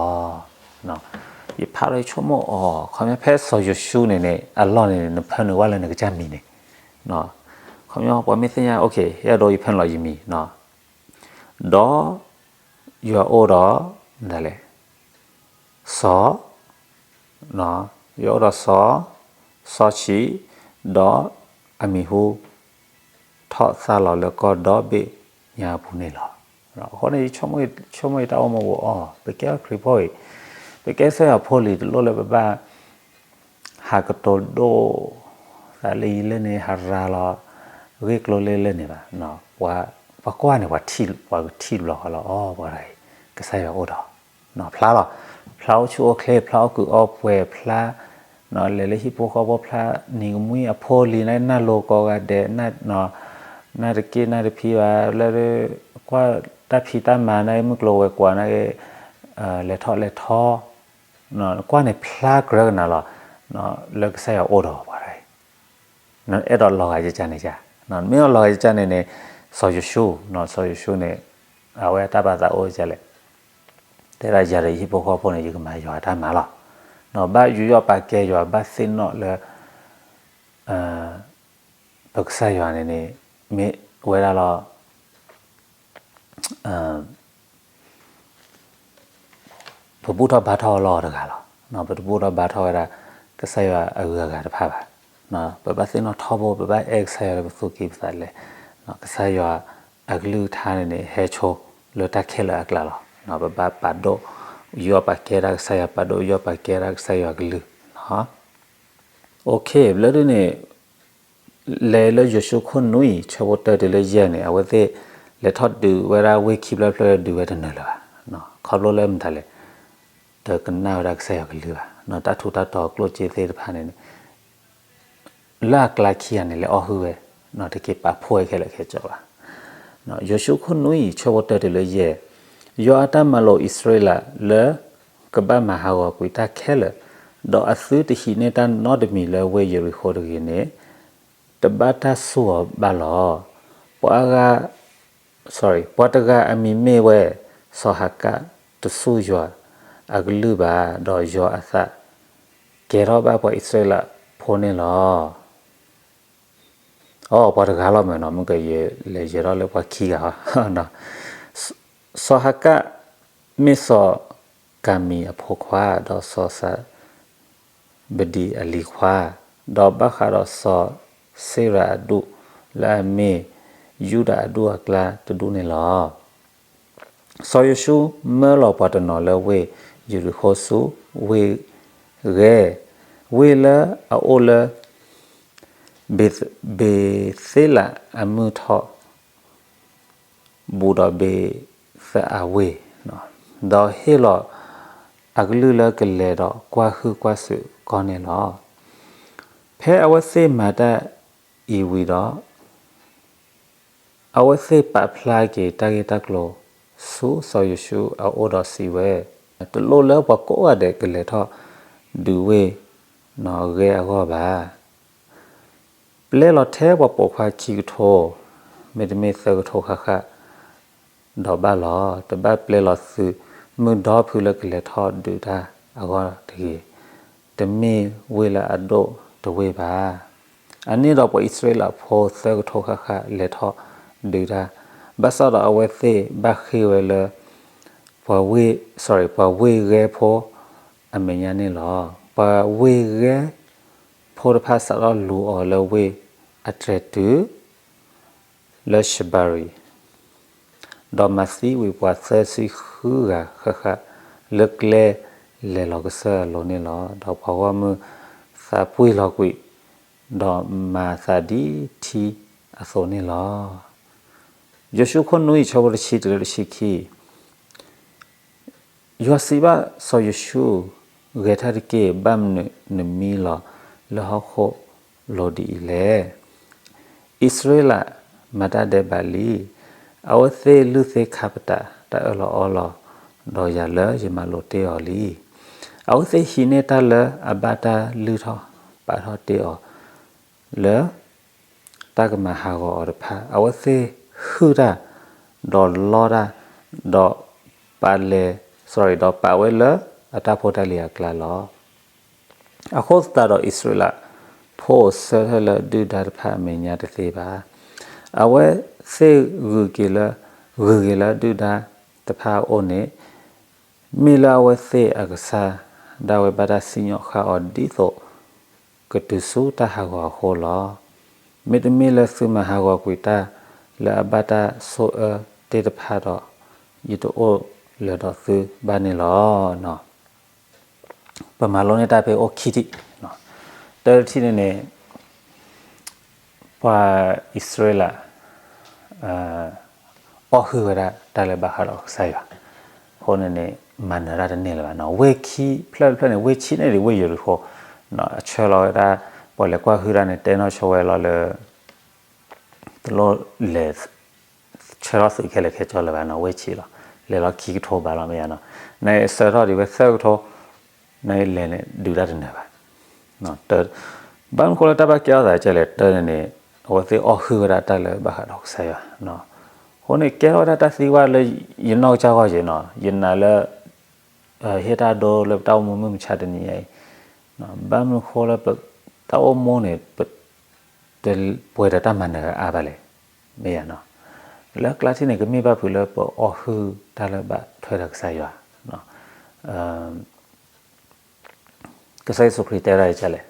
ၤ. ယဖးဒီးယဆိကမိၣ်အီၤ ခီပညီဖဲစီၤယိၤၡူန့ၣ်န့ၣ် အလီၢ်န့ၣ်န့ၣ် နဖၢနုာ်ဝဲလၢနကစၢ်မံၤန့ၣ်, ခီပညီပှၤမ့ၢ်သ့ၣ်ညါ အဲၣ်ဒိးယဖၢနုာ်လီၤယမံၤ, ဒီးယွၤအိၣ်ဒီး မတၤလဲၣ်, စီၤ စီၤ, ယအိၣ်ဒီးစီၤ, စီၤဆံး, ဒီးအမံၤဟူ ထီၣ်သၣ်လီၤလၢကီၢ်ဒီဘ့ၣ်ညါအပူၤန့ၣ်လီၤ. အဃိန့ၣ် ဆိကမိၣ်တၢ်အိၣ်မူပူၤအီၤ ပကဲခရံာ်ဖိအံၤ, ပကဲကစၢ်ယွၤဖိလံၤ တလိၣ်လၢပဘၣ် ဟးကတိၤဒိၣ် သးလၢယံၤလၢန့ၣ် ဟးရၤလီၤ ဂ့ၢ်ကျိၤလၢလၢန့ၣ်ဘၣ်. ပှၤကွၢ်န့ၣ် ပှၤကထံၣ်ဘျီဃီလီၤ အီၤ ပှၤတဂၤအံၤ ကစၢ်ယွၤအိၣ်ဒီး ဖျါလီၤ, ဖျါအိၣ်ဆူၣ်အိၣ်ချ့ ဖျါအီၣ်ကုးအီပှဲၤ ဖျါ လဲၤလၢဟံၣ်ဖိဃီဖိ ဖျါနံၤကမှံအဖိလံၤ နၢ်လိၤကိးဂၤဒဲး နၢ်တက့ၢ်နၢ်တဖံးဘၣ် လၢ ကွၢ်တၢ်ဖံးတၢ်မၤ နမုၢ်ကျိၤဝဲၤကွာ် န လဲၤထီၣ်လဲၤထီ ကွၢ်န့ၣ်ဖျါကြၢးကနၤလီၤ လၢကစၢ်ယွၤအိၣ်ဒီးပှၤတဂၤအံၤ အဲၣ်ဒိးလီၤဂာ်ယကန့ၣ်ယါ, မ့ၢ်အီၤလီၤဂာ်ယကန့ၣ်န့ၣ် စီၤယိၤၡူ, စီၤယိၤၡူန့ၣ် အဝဲတၢ်ပာ်သးအိၣ်ကလဲၣ်, တဲဒၣ်ယၤဒီးယဟံၣ်ဖိဃီဖိန့ၣ် ယကမၤယွၤတၢ်မၤလီၤ. ဘၣ်ယူးယီၣ်ပာ်ကဲယွၤ ဘၣ်သ့ၣ်နီၣ်လၢ ပကစၢ်ယွၤန့ၣ်န့ၣ် မ့ၢ်ဝဲဒၣ်လီၤ ပဘူၣ်ထီၣ်ဘါထီၣ်လီၤတဂၤလီၤ. ပတဘူၣ်ထီၣ်ဘါထီၣ်ဝဲဒၣ် ကစၢ်ယွၤအဂုၤအဂၤတဖၣ်ဘၣ်. ပဘၣ်သ့ၣ်နီၣ်ထီဘိ ပဘၣ်အဲၣ်ကစၢ်ယွၤလၢပသူၣ်ကံၢ်ပသးလဲ, ကစၢ်ယွၤအကလုၢ်ကထါန့ၣ်န့ၣ် ဟဲဆိလၢတၢ်ခဲလၢာ်အကျါလီၤ. ပဘၣ်ပာ်ဒိၣ် ယူးယီၣ်ပာ်ကဲတၢ်ကစၢ်ယွၤ ပာ်ဒိၣ်ယူးယီၣ်ပာ်ကဲတၢ်ကစၢ်ယွၤကလုၢ် လၢဒ်န့ၣ် လဲၤလၢယိၤၡူခိၣ်နွံ ဆၢဖိတၢတုၤလၢယဲၢ်န့ၣ် အဝဲသ့ၣ်လဲၤထီၣ်ဒုးဝဲဒၣ်ဝ့ၢ်ခံဖျၢၣ်ဖျၢၣ် ဒုးဝဲတနၢၤလၢၤဘၣ်. ခီဖျိလၢမတၤလဲၣ်, တကနၣ်ဝဲဒၣ်ကစၢ်ယွၤကလုၢ်ဘၣ်. တၢ်ထူးတၢ်တီၤကျိၣ်စ့သ့ၣ်တဖၣ်န့ၣ်န့ၣ် လၢအကျါခံဂၤန့ၣ် လဲၤအီၣ်ဟုၣ်ဝဲ, တက့ၤပာ်ဖှိၣ်ဝဲခဲလၢာ်ခဲဆ့ဘၣ်. ယိၤၡူခိၣ်နွံ ဆၢဖိတၢတုၤလၢယဲၢ်, ယွၤအတၢ်မၤလိာ်အံၣ်စရ့လးလၢကဘၣ်မၤဟးဂီၤကွံာ်တၢ်ခဲလၢာ်, ဒီးအသုတဟံးန့ၢ်တၢ်နီတမံၤလၢဝ့ၢ်ယရံၤဃိၤတဂ့ၤန့ၣ်, တဘၣ်တၢ်စူၢ်အီၤဘၣ်လီၤ. ပှၤအဂၤ sorry ပှၤတဂၤအမံၤမ့ၢ်ဝဲ စီၤဟၤကၣ် တစူၢ်ယွၤအကလုၢ်ဘၣ်, ဒီးယွၤအသးကဲထီၣ်ဘၣ်ပှၤအံၣ်စရ့လးဖိန့ၣ်လီၤ. အိ ပှၤတဂၤလီၤမ့ၢ်နီၤ, မ့ၢ်ကလဲၤယဲၤထီၣ်လၢပှၤခံဂၤ, စီၤဟၤကၣ် မ့ၢ်စီၤကၤမံၤအဖိခွါ, ဒီးစီၤစၤ ဘဒံအလံၤခွါ, ဒီးဘၣ်ဃးဒီးစီၤစ့ရၤအဒူၣ် လၢအမ့ၢ်ယူဒၤအဒူၣ်အကျါတဒူၣ်န့ၣ်လီၤ. စီၤယိၤၡူမၢလီၤပှၤတနီၤလၢဝ့ၢ်ယရံၤဃိၤဆူဝ့ၢ်ဂဲၤ, ဝ့ၢ်လၢအအိၣ်လၢ ဘ့ၤသ့လးအမုၢ်ထီၣ် ဘူးဒီးဘ့ၤသအဝ့ၢ်, ဒီးဟ့ၣ်လီၤအကလုၢ်လၢကလဲၤဒီးကွၢ်ဟုၣ်ကွၢ်စူၣ်ကီၢ်န့ၣ်လီၤ. ဖဲအဝဲသ့ၣ်မၤတၢ်အံၤဝံၤဒီး အဝဲသ့ၣ်ပာ်ဖျါက့ၤတၢ်ဂ့ၢ်တၢ်ကျိၤဆူစီၤယိၤၡူအအိၣ်ဒီးစံးဝဲ, တလိၣ်လၢပှၤကိးဂၤဒဲးကလဲၤထီၣ်ဒုးဝ့ၢ်ဂဲၤအဂီၢ်ဘၣ်. ပျဲလီၤထဲပှၤပိာ်ခွါခံကထိ, မ့တမ့ၢ်သၢကထိဃၣ်ဃၣ် ဒီးဘၣ်လီၤ. တဘၣ်ပျဲလီၤသုးမုၢ်ဒီဖုလၢကလဲၤထီၣ်ဒုးတၢ်အဂီၢ်တဂ့ၤ, တမ့ၢ်ဝ့ၢ်လၢအဒိၣ်တဝ့ၢ်ဘၣ်. အန့ၣ်ဒီးပှၤအံၣ်စရ့လးဖိသၢကထိဃၣ်ဃၣ်လဲၤထီၣ်ဒုးတၢ်, ဘၣ်ဆၣ်ဒီးအဝဲသ့ၣ်ဘၣ်ဃ့ၢ်ဝဲလၢ ပှၤဝ့ၢ်, sorry ပှၤဝ့ၢ်ဂဲၤဖိအမဲာ်ညါန့ၣ်လီၤ. ပှၤဝ့ၢ်ဂဲၤဖိတဖၣ်စးထီၣ်လူၤအီၤလၢဝ့ၢ်အတြဲၤတုၤ လၢၡဘၤရံၤ, ဒီးမၤသံဝံၤပှၤသၢဆံဃုဂၤဃၣ်ဃၣ် လၢကျဲလဲၤလီၤကစၢၢ်အလိၤန့ၣ်လီၤ. ဒီးပှၤဂီၢ်မုၢ်သးပှ့ၤလီၤကွံာ်, ဒီးမၤသးဒ်ထံအသိးန့ၣ်လီၤ. ယိၤၡူခိၣ်နွံ ဆၢဖိတဆံတုၤလၢတဆံခံ ယွၤစံးဘၣ်စီၤယိၤၡူ, ဂဲၤထၢၣ်တက့ၢ်. ဘၣ်မနုၤနမံလီၤလၢဟီၣ်ခိၣ်လိၤဒ်အံၤလဲၣ်. အံၣ်စရ့လးမၤတၢ်ဒဲးဘးလံ. အဝဲသ့ၣ်လုၢ်သ့ခါပတာ်တၢ်အၢၣ်လီၤအီလီၤဒီးယၤလၢယမၤလိာ်တ့ၢ်အီၤလံ. အဝဲသ့ၣ်ဟံးန့ၢ်တၢ်လၢအဘၣ်တၢ်လုၢ်ထီၣ်ပာ်ထီၣ်တ့ၢ်အီၤ လၢတၢ်ကမၤဟးဂီၤအီၤတဖၣ်, အဝဲသ့ၣ်ဟုၣ်တၢ်, ဒီးလီတၢ်, ဒီးပာ်လဲၤ, sorry ဒီးပာ်ဝဲလၢအတၢ်ဖိတၢ်လံၤအကျါလီၤ. အဃိသတးဒီးအံၣ်စရ့လးဖိအိၣ်ဆၢထၢၣ်လၢဒုၣ်ဒါတဖၣ်အမဲာ်ညါတသ့ဘၣ်. အဝဲသ့ၣ်ဂုၤက့ၤလၢ, ဂုၤက့ၤလၢဒုၣ်ဒါတဖၣ်အအိၣ်န့ၣ်, မ့ၢ်လၢအဝဲသ့ၣ်အကစၢ် ဒၣ်ဝဲဘၣ်တၢ်စံၣ်ညီၣ်ဃာ်အီၤဒ်သိး ကတုၤဆူတၢ်ဟးဂီၤအဃိလီၤ. မ့တမ့ၢ်လၢသုမၤဟးဂီၤကွံာ်တၢ်လၢအဘၣ်တၢ်ဆိၣ်အၢသ့ၣ်တဖၣ်ဒီး ယတအိၣ်လၢၤဒီးသုဘၣ်န့ၣ်လီၤ. ပမၤလိန့ၢ်တၢ်ဖဲအိၣ်ခံထံၣ်, တၢတထံၣ်န့ၣ်န့ၣ် ပှၤအံၣ်စရ့လး အီၣ်ဟုၣ်ဝဲဒၣ်တၢ်လၢဘၣ်ဃးဒီးကစၢ်ယွၤ, အဃိန့ၣ်န့ၣ် မၤနၢၤတၢ်တန့ၢ်လၢၤဘၣ်နီၤ. ဝ့ၢ်ခံ ဖျၢၣ်တဖျၢၣ်န့ၣ် ဝ့ၢ်ဆံးန့ၢ်ဒံးဝ့ၢ်ယရံၤဃိၤ, အဆၢလီၤဝဲဒၣ် ပှၤလဲၤကွၢ်ဟုၣ်တၢ်န့ၣ် တဲနီၣ်ဆိဝဲလီၤလၢ တလိၣ်လဲၤ ဆၢထီၣ်သုးခဲလၢာ်ခဲဆ့လၢၤဘၣ်နီၤ, ဝ့ၢ်ဆံးလီၤ. လဲၤလီၤခံကထိဘၣ်လီၤမ့ၢ်ယါနီၤ, နဆၢထီၣ်ဒံးဝဲသၢကထိ နလဲၤန့ၣ် ဒုးတၢ်တနၢၤဘၣ်. ဘၣ်မနုၤဃိလၢတၢ်ဘၣ်ကဲထီၣ်သးကဲလဲၣ် တၢ်န့ၣ်န့ၣ် အဝဲသ့ၣ်အီၣ်ဟုၣ်ဝဲဒၣ်တၢ်လၢဘၣ်ဃးဒီးကစၢ်ယွၤ, အဃိန့ၣ် ကဲထီၣ်ဝဲဒၣ်တၢ်သံကွၢ်လၢယနီၢ်ကစၢ်ဂီၢ်က့ၤနီၤ, ယနာ်လၢ ဟ့ၣ်တၢ်ဒိလၢပတၢ်အိၣ်မူမုၢ်မဆါတနံၤညါအံၤ, ဘၣ်မနုၤဃိလၢပတၢ်အိၣ်မူန့ၣ် ပတပှဲၤဒီးတၢ်မၤနၢၤအါဘၣ်လဲၣ်, မ့ၢ်ယါနီၤ. လၢကျါထံၣ်န့ၣ် ကမ့ၢ်ဘၣ်ဖုးလၢပအီၣ်ဟုၣ်တၢ်လၢဘၣ်ထွဲဒီးကစၢ်ယွၤ ကစၢ်ယ့ၣ်ၡူးခရံာ်တဲဝဲဒၣ်ဒ်လဲၣ်,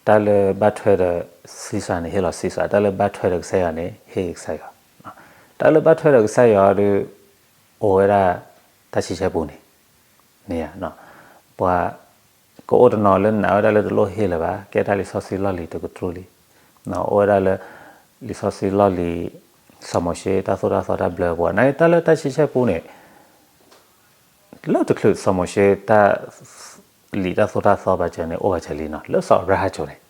တၢ်လၢဘၣ်ထွဲဒီးစံးစၢ်န့ၣ် ဟ့ၣ်လီၤစံးစၢ်, တၢ်လၢဘၣ်ထွဲဒီးကစၢ်ယွၤန့ၣ် ဟ့ၣ်ကစၢ်ယွၤ, တၢ်လၢဘၣ်ထွဲဒီးကစၢ်ယွၤဒီး အိၣ်ဝဲဒၣ်တၢ်ဆံဆဲပူန့ၣ်, န့ၣ်, ပှၤကအိၣ်တနီၤလၢနာ်ဝဲဒၣ်လၢတလိၣ်ဟ့ၣ်လၢၤဘၣ်, ကဲတၢ်လံာ်စီဆှံလီၢ်လံၤတကတြူၢ်လံ, အိၣ်ဝဲဒၣ်လၢ လံာ်စီဆှံလီၢ်လံၤ စီၤမိၤၡ့တၢ်သိၣ်တၢ်သီတၢ်ဘျၢအပူၤ, နာ်က့တၢ်လၢတၢ်ဆံဆဲပူန့ၣ် လၢတချုးစီၤမိၤၡ့တၢ်လံာ်တၢ်သိၣ်တၢ်သီဘၣ်စၢၤန့ၣ် အိၣ်ဘၣ်စၢၤလံနီၤ, လၢစီၤအၤဘြၤဟၣ်ကၠိန့ၣ်,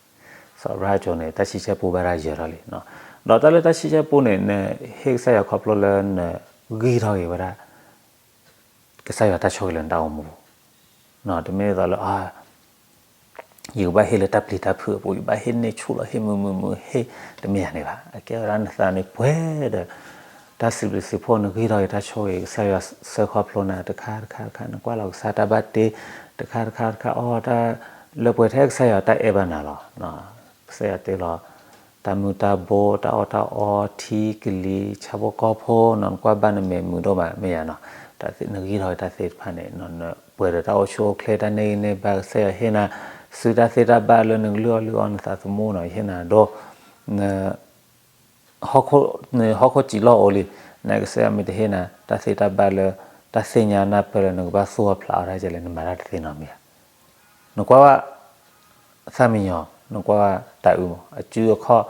စီၤအၤဘြၤဟၣ်ကၠိန့ၣ် တၢ်ဆံဆဲပူဘၣ်ဒၣ်ယၢၤထီၣ်လံ, ဒီးတၢ်လၢတၢ်ဆံဆဲပူန့ၣ် နဟ့ၣ်ကစၢ်ယွၤခီဖျိလၢနဂံၢ်ထီၣ်က့ၤဝဲဒၣ် ကစၢ်ယွၤတၢ်ဆိၣ်ဂ့ၤလၢနတၢ်အိၣ်မူပူၤ, တမ့ၢ်သိးလၢ ယကဘၣ်ဟ့ၣ်လၢတၢ်ပျံၤတၢ်ဖုးအပူၤ, ယဘၣ်ဟ့ၣ်န့ၢ်ဆူၣ်လီၤ ဟ့ၣ်မုာ်မုာ်မုာ်ဟ့ၣ်, တမ့ၢ်ယၤန့ၣ်ဘၣ်. အကဲဝဲဒၣ်နသးန့ၣ်ပှဲၤဒီး တၢ်စံးဘျုးစံးဖှိၣ် နဂံၢ်ထီၣ်က့ၤတၢ်ဆိၣ်ဂ့ၤ ကစၢ်ယွၤဆှၢခီဖျိနၤတခါတခါတခါ, နကွၢ်လီၤကစၢ်တၢ်ဘၣ်တ့တခါတခါတခါ, အီၣ်တၢ်လၢပှဲၤထဲကစၢ်ယွၤတၢ်အဲၣ်ဘၣ်နၤလီၤ. ကစၢ်ယွၤတ့လီၤ တၢ်မုၢ်တၢ်ဘိ တၢ်အီၣ်တၢ်အီ ထံကလံၤ ဆၣ်ဖိကီၢ်ဖိနီၤ, နကွၢ်ဘၣ်နမဲာ်မုာ်ဒိၣ်မး မ့ၢ်ယါနီၤ, တၢ်နဂံၢ်ထီၣ်က့ၤတၢ်သ့ၣ်တဖၣ်န့ၣ် နပှဲၤဒီးတၢ်အိၣ်ဆူၣ်အိၣ်ချ့ တၢ်န့ၢ်ဂံၢ်န့ၢ်ဘါ ကစၢ်ယွၤဟ့ၣ်နၤ စုတၢ်သ့တၢ်ဘၣ်လၢနကလုၢ်အီၣ်လုၢ်အီနသးသမူနီၤ, ယဟ့ၣ်နၤဒိ န ဟီၣ်ခိၣ်စံးလီၢ်အိၣ်လံ, နကစၢ်ယွၤမ့ၢ်တဟ့ၣ်နၤ တၢ်သ့တၢ်ဘၣ်လၢ တၢ်သ့ၣ်ညါနၢ်ပၢၢ်လၢနကဘၣ်သူၣ်အီၣ်ဖျးအီၣ်တၢ်ကလဲၣ် နမၤတၢ်တသ့နီတမံၤဧါ. နကွၢ်ဝဲ သၣ်မံယီၤ, နကွၢ်ဝဲတၢ်အုမး အစုအခီၣ်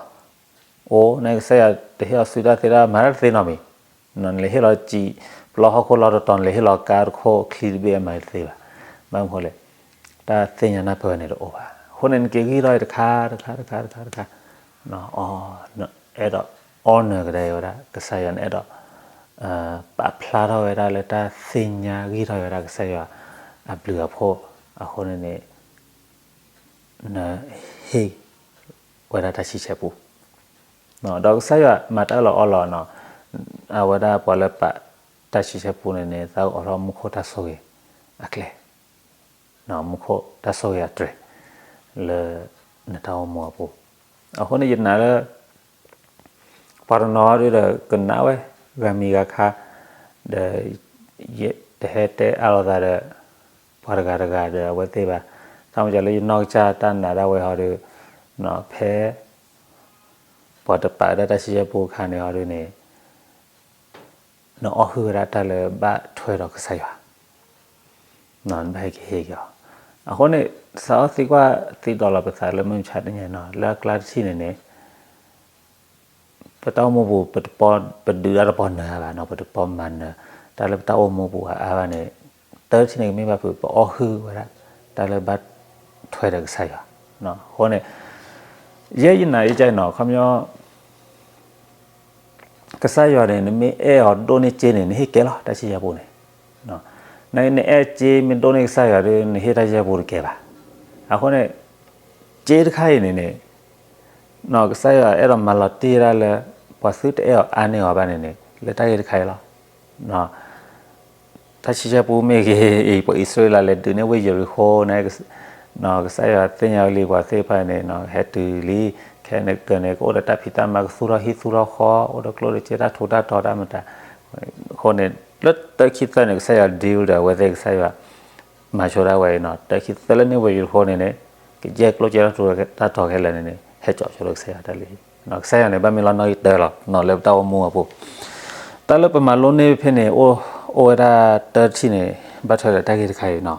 အိၣ် နကစၢ်ယွၤတဟ့ၣ်အီၤစုတၢ်သ့တၢ် မၤတၢ်တသ့နီတမံၤ, နလဲၤဟ့ၣ်လီၤစံာ်ပျီဟီၣ်ခိၣ်လီၢ်တတီၤ နလဲၤဟ့ၣ်လီၤကါတခိၣ်ချံတဘ့ၣ် အမၤတသ့ဘၣ်. ဘၣ်မနုၤဃိလဲၣ်, တၢ်သ့ၣ်ညါနၢ်ပၢၢ်န့ၣ်တအိၣ်ဘၣ်. အဃိန့ၣ် နက့ၤဂံၢ်ထီၣ်အံၤတခါတခါတခါတခါတခါ, အဲၣ်ဒိး honor ကဒါအံၤဝဲဒၣ် ကစၢ်ယွၤန့ၣ် အဲၣ်ဒိး ပာ်ဖျါထီၣ်ဝဲဒၣ်လၢတၢ်သ့ၣ်ညါဂံၢ်ထီၣ်ဝဲဒၣ်ကစၢ်ယွၤအဘျုးအဖှိၣ်, အဃိန့ၣ်န့ၣ် နဟ့ၣ်ဝဲဒၣ်တၢ်ဆံဆဲပူ, ဒီးကစၢ်ယွၤမၤတၢ်အၢၣ်လီၤအီလီၤနီၤ, အဝဲဒၣ်ပှၤလၢပာ်တၢ်ဆံဆဲပူန့ၣ်န့ၣ် သးအိၣ်ထီၣ်မူခိၣ်တၢ်ဆိၣ်ဂ့ၤအကျဲ, မူခိၣ်တၢ်ဆိၣ်ဂ့ၤအတြဲၤ လၢနတၢ်အိၣ်မူအပူၤ. အဃိန့ၣ်ယနာ်လၢ ပှၤတနီၤဒုဒီးကနၣ်ဝဲ ဂၤမံၤဂၤခါ, ဒီး ယတဟဲတဲအါလိာ်သးဒီး ပှၤတဂၤတဂၤဒီးအဝဲသ့ၣ်ဘၣ်. တၢ်မ့ၢ်လၢယနီၢ်ကစၢ်တၢ်နာ်ဒၣ်ဝဲဟီဒီး ဖဲ ပှၤတပာ်ဝဲဒၣ်တၢ်ဆံဆဲပူအခါန့ၣ်ဟီဒုန့ၣ် နအီၣ်ဟုၣ်ဝဲဒၣ်တၢ်လၢဘၣ်ထွဲဒီးကစၢ်ယွၤ နဘၣ်ဟဲက့ၤဟ့ၣ်က့ၤအီၤ. အဃိန့ၣ် စးထီၣ်သံကွၢ်သံဒိးလီၤပသးလၢမုၢ်မဆါတနံၤနီၤ လၢအကျါတထံၣ်န့ၣ်န့ၣ် ပတၢ်အိၣ်မူပူၤ ပတပီ ပဒုးတၢ်တပီၤနၢၤဘၣ်နီၤ, ပတပီမၤနၢၤ တၢ်လၢပတၢ်အိၣ်မူပူၤအါအါဘၣ်န့ၣ် တၢ်တထံၣ်န့ၣ်ကမ့ၢ်ဘၣ်ဖုး ပအီၣ်ဟုၣ်ဝဲဒၣ် တၢ်လၢဘၣ်ထွဲဒီးကစၢ်ယွၤ. အဃိန့ၣ် ယဲယနာ်ယကၢ်နီၤ ခီပညီ ကစၢ်ယွၤန့ၣ် နမ့ၢ်အဲၣ်အီၤဒိၣ်န့ၢ်စ့န့ၣ် နဟ့ၣ်ကဲလီၤ တၢ်ဆံဆဲပူန့ၣ်. န နအဲၣ်စ့မ့ၢ်ဒိၣ်န့ၢ်ကစၢ်ယွၤဒီး နဟ့ၣ်တၢ်ဆံဆဲပူတကဲဘၣ်. အဃိန့ၣ် စ့တခါအံၤန့ၣ်န့ၣ် ကစၢ်ယွၤအဲၣ်ဒိးမၤလီၤတံၢ်ဝဲဒၣ်လၢ ပှၤသုတအဲၣ်အီၤအါန့ၢ်အီၤဘၣ်န့ၣ်န့ၣ် လၢတၢ်ဂ့ၢ်တခါအံၤလီၤ. တၢ်ဆံဆဲပူမ့ၢ်ဂ့ၤအံၤ ပှၤအံၣ်စရ့လးလဲၤဒုးန့ၢ်ဝ့ၢ်ယရံၤဃိန့ၣ် ကစၢ်ယွၤသ့ၣ်ညါဝဲလံ ပှၤသ့ၣ်တဖၣ်န့ၣ် ဟဲတုၤလံ ခဲန့ၣ်ကၢၢ်န့ၣ် ကအိၣ်ဒီးတၢ်ဖံးတၢ်မၤ ကသူၣ်ထီၣ်ဟံၣ်သူၣ်ထီၣ်ဃီ အိၣ်ဒီးကျိၣ်ဒီးစ့ တၢ်ထူးတၢ်တီၤတၢ်မတၤ. အဃိန့ၣ် လၢတၢခံသၢန့ၣ် ကစၢ်ယွၤ deal ဒီးအဝဲသ့ၣ် ကစၢ်ယွၤ မၤဆိဒၣ်ဝဲအံၤနီၤ, တၢ်ခံသၢလၢန့ၢ်ဝဲယိၤတဃိန့ၣ်န့ၣ်, ကယဲၢ်ကျိၣ်ကဲထီၣ်ထူတၢ်တီၤခဲလၢာ်န့ၣ်န့ၣ် ဟဲကၠီဆိလၢကစၢ်ယွၤတၢ်လုၢ်ဟံၣ်, ကစၢ်ယွၤန့ၣ် ဘၣ်မ့ၢ်လီၤနီၣ်ဂံၢ်တၢလီၤ လၢပတၢ်အိၣ်မူအပူၤ, တၢ်လၢပမၤလိန့ၢ်ဖဲန့ၣ် အိၣ်ဝဲဒၣ်တၢ်တထံၣ်န့ၣ် ဘၣ်ထွဲဒီးတၢ်ဂ့ၢ်တခါအံၤနီၤ.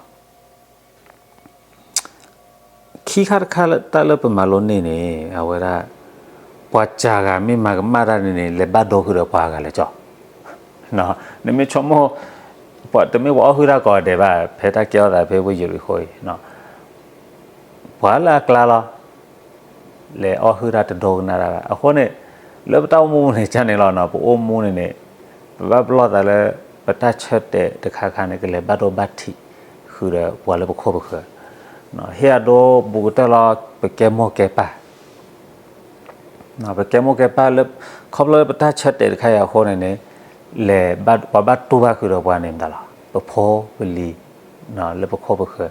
ခံခါတခါလၢတၢ်လၢပမၤလိန့ၢ်န့ၣ် အဝဲဒၣ် ပှၤစှၤဂၤမ့ၢ်မၤကမၣ်တၢ်န့ၣ်န့ၣ် လဲၤဘၣ်ဒိဃုာ်ဒီးပှၤဂၤလဲၣ်ကၠီ, နမ့ၢ်ဆိကမိၣ်, တမ့ၢ်ပှၤအီၣ်ဟုၣ်တၢ်ကိးဂၤဒဲးဘၣ်, ဖဲတၢ်ကဲထီၣ်သးဖဲဝ့ၢ်ယရံၤဃိအံၤ, ပှၤလၢအကျါလီၤ လဲၤအီၣ်ဟုၣ်တၢ်တဒိကနၣ်တၢ်ဘၣ်. အဃိန့ၣ် လၢပတၢ်အိၣ်မူန့ၣ် ကန့ၣ်လီၤနီၤ, ပအိၣ်မူန့ၣ်န့ၣ် ပဘၣ်ပလီၢ်သးလၢ ပတၢ်ဆၢတဲာ်တခါခါန့ၣ် ကလဲၤဘၣ်ဒိဘၣ်ထံးဃုာ်ဒီးပှၤလၢပခိၣ်ပဃၢၤ, ဟ့ၣ်အဒိဘူးကတၢၢ်လီၤ ပကဲမိၢ်ကဲပၢ် ပကဲမိၢ်ကဲပၢ်လၢ ခီဖျိလၢပတၢ်ဆၢတဲာ်တခါအံၤအဃိန့ၣ်န့ၣ် လဲၤဘၣ် ပှၤဘၣ်တူၢ်ဘၣ်ဃုာ်ဒီးပှၤန့ၣ်မတၤလီၤ, ပဖိပလံၤ လၢပခိၣ်ပဃၢၤ,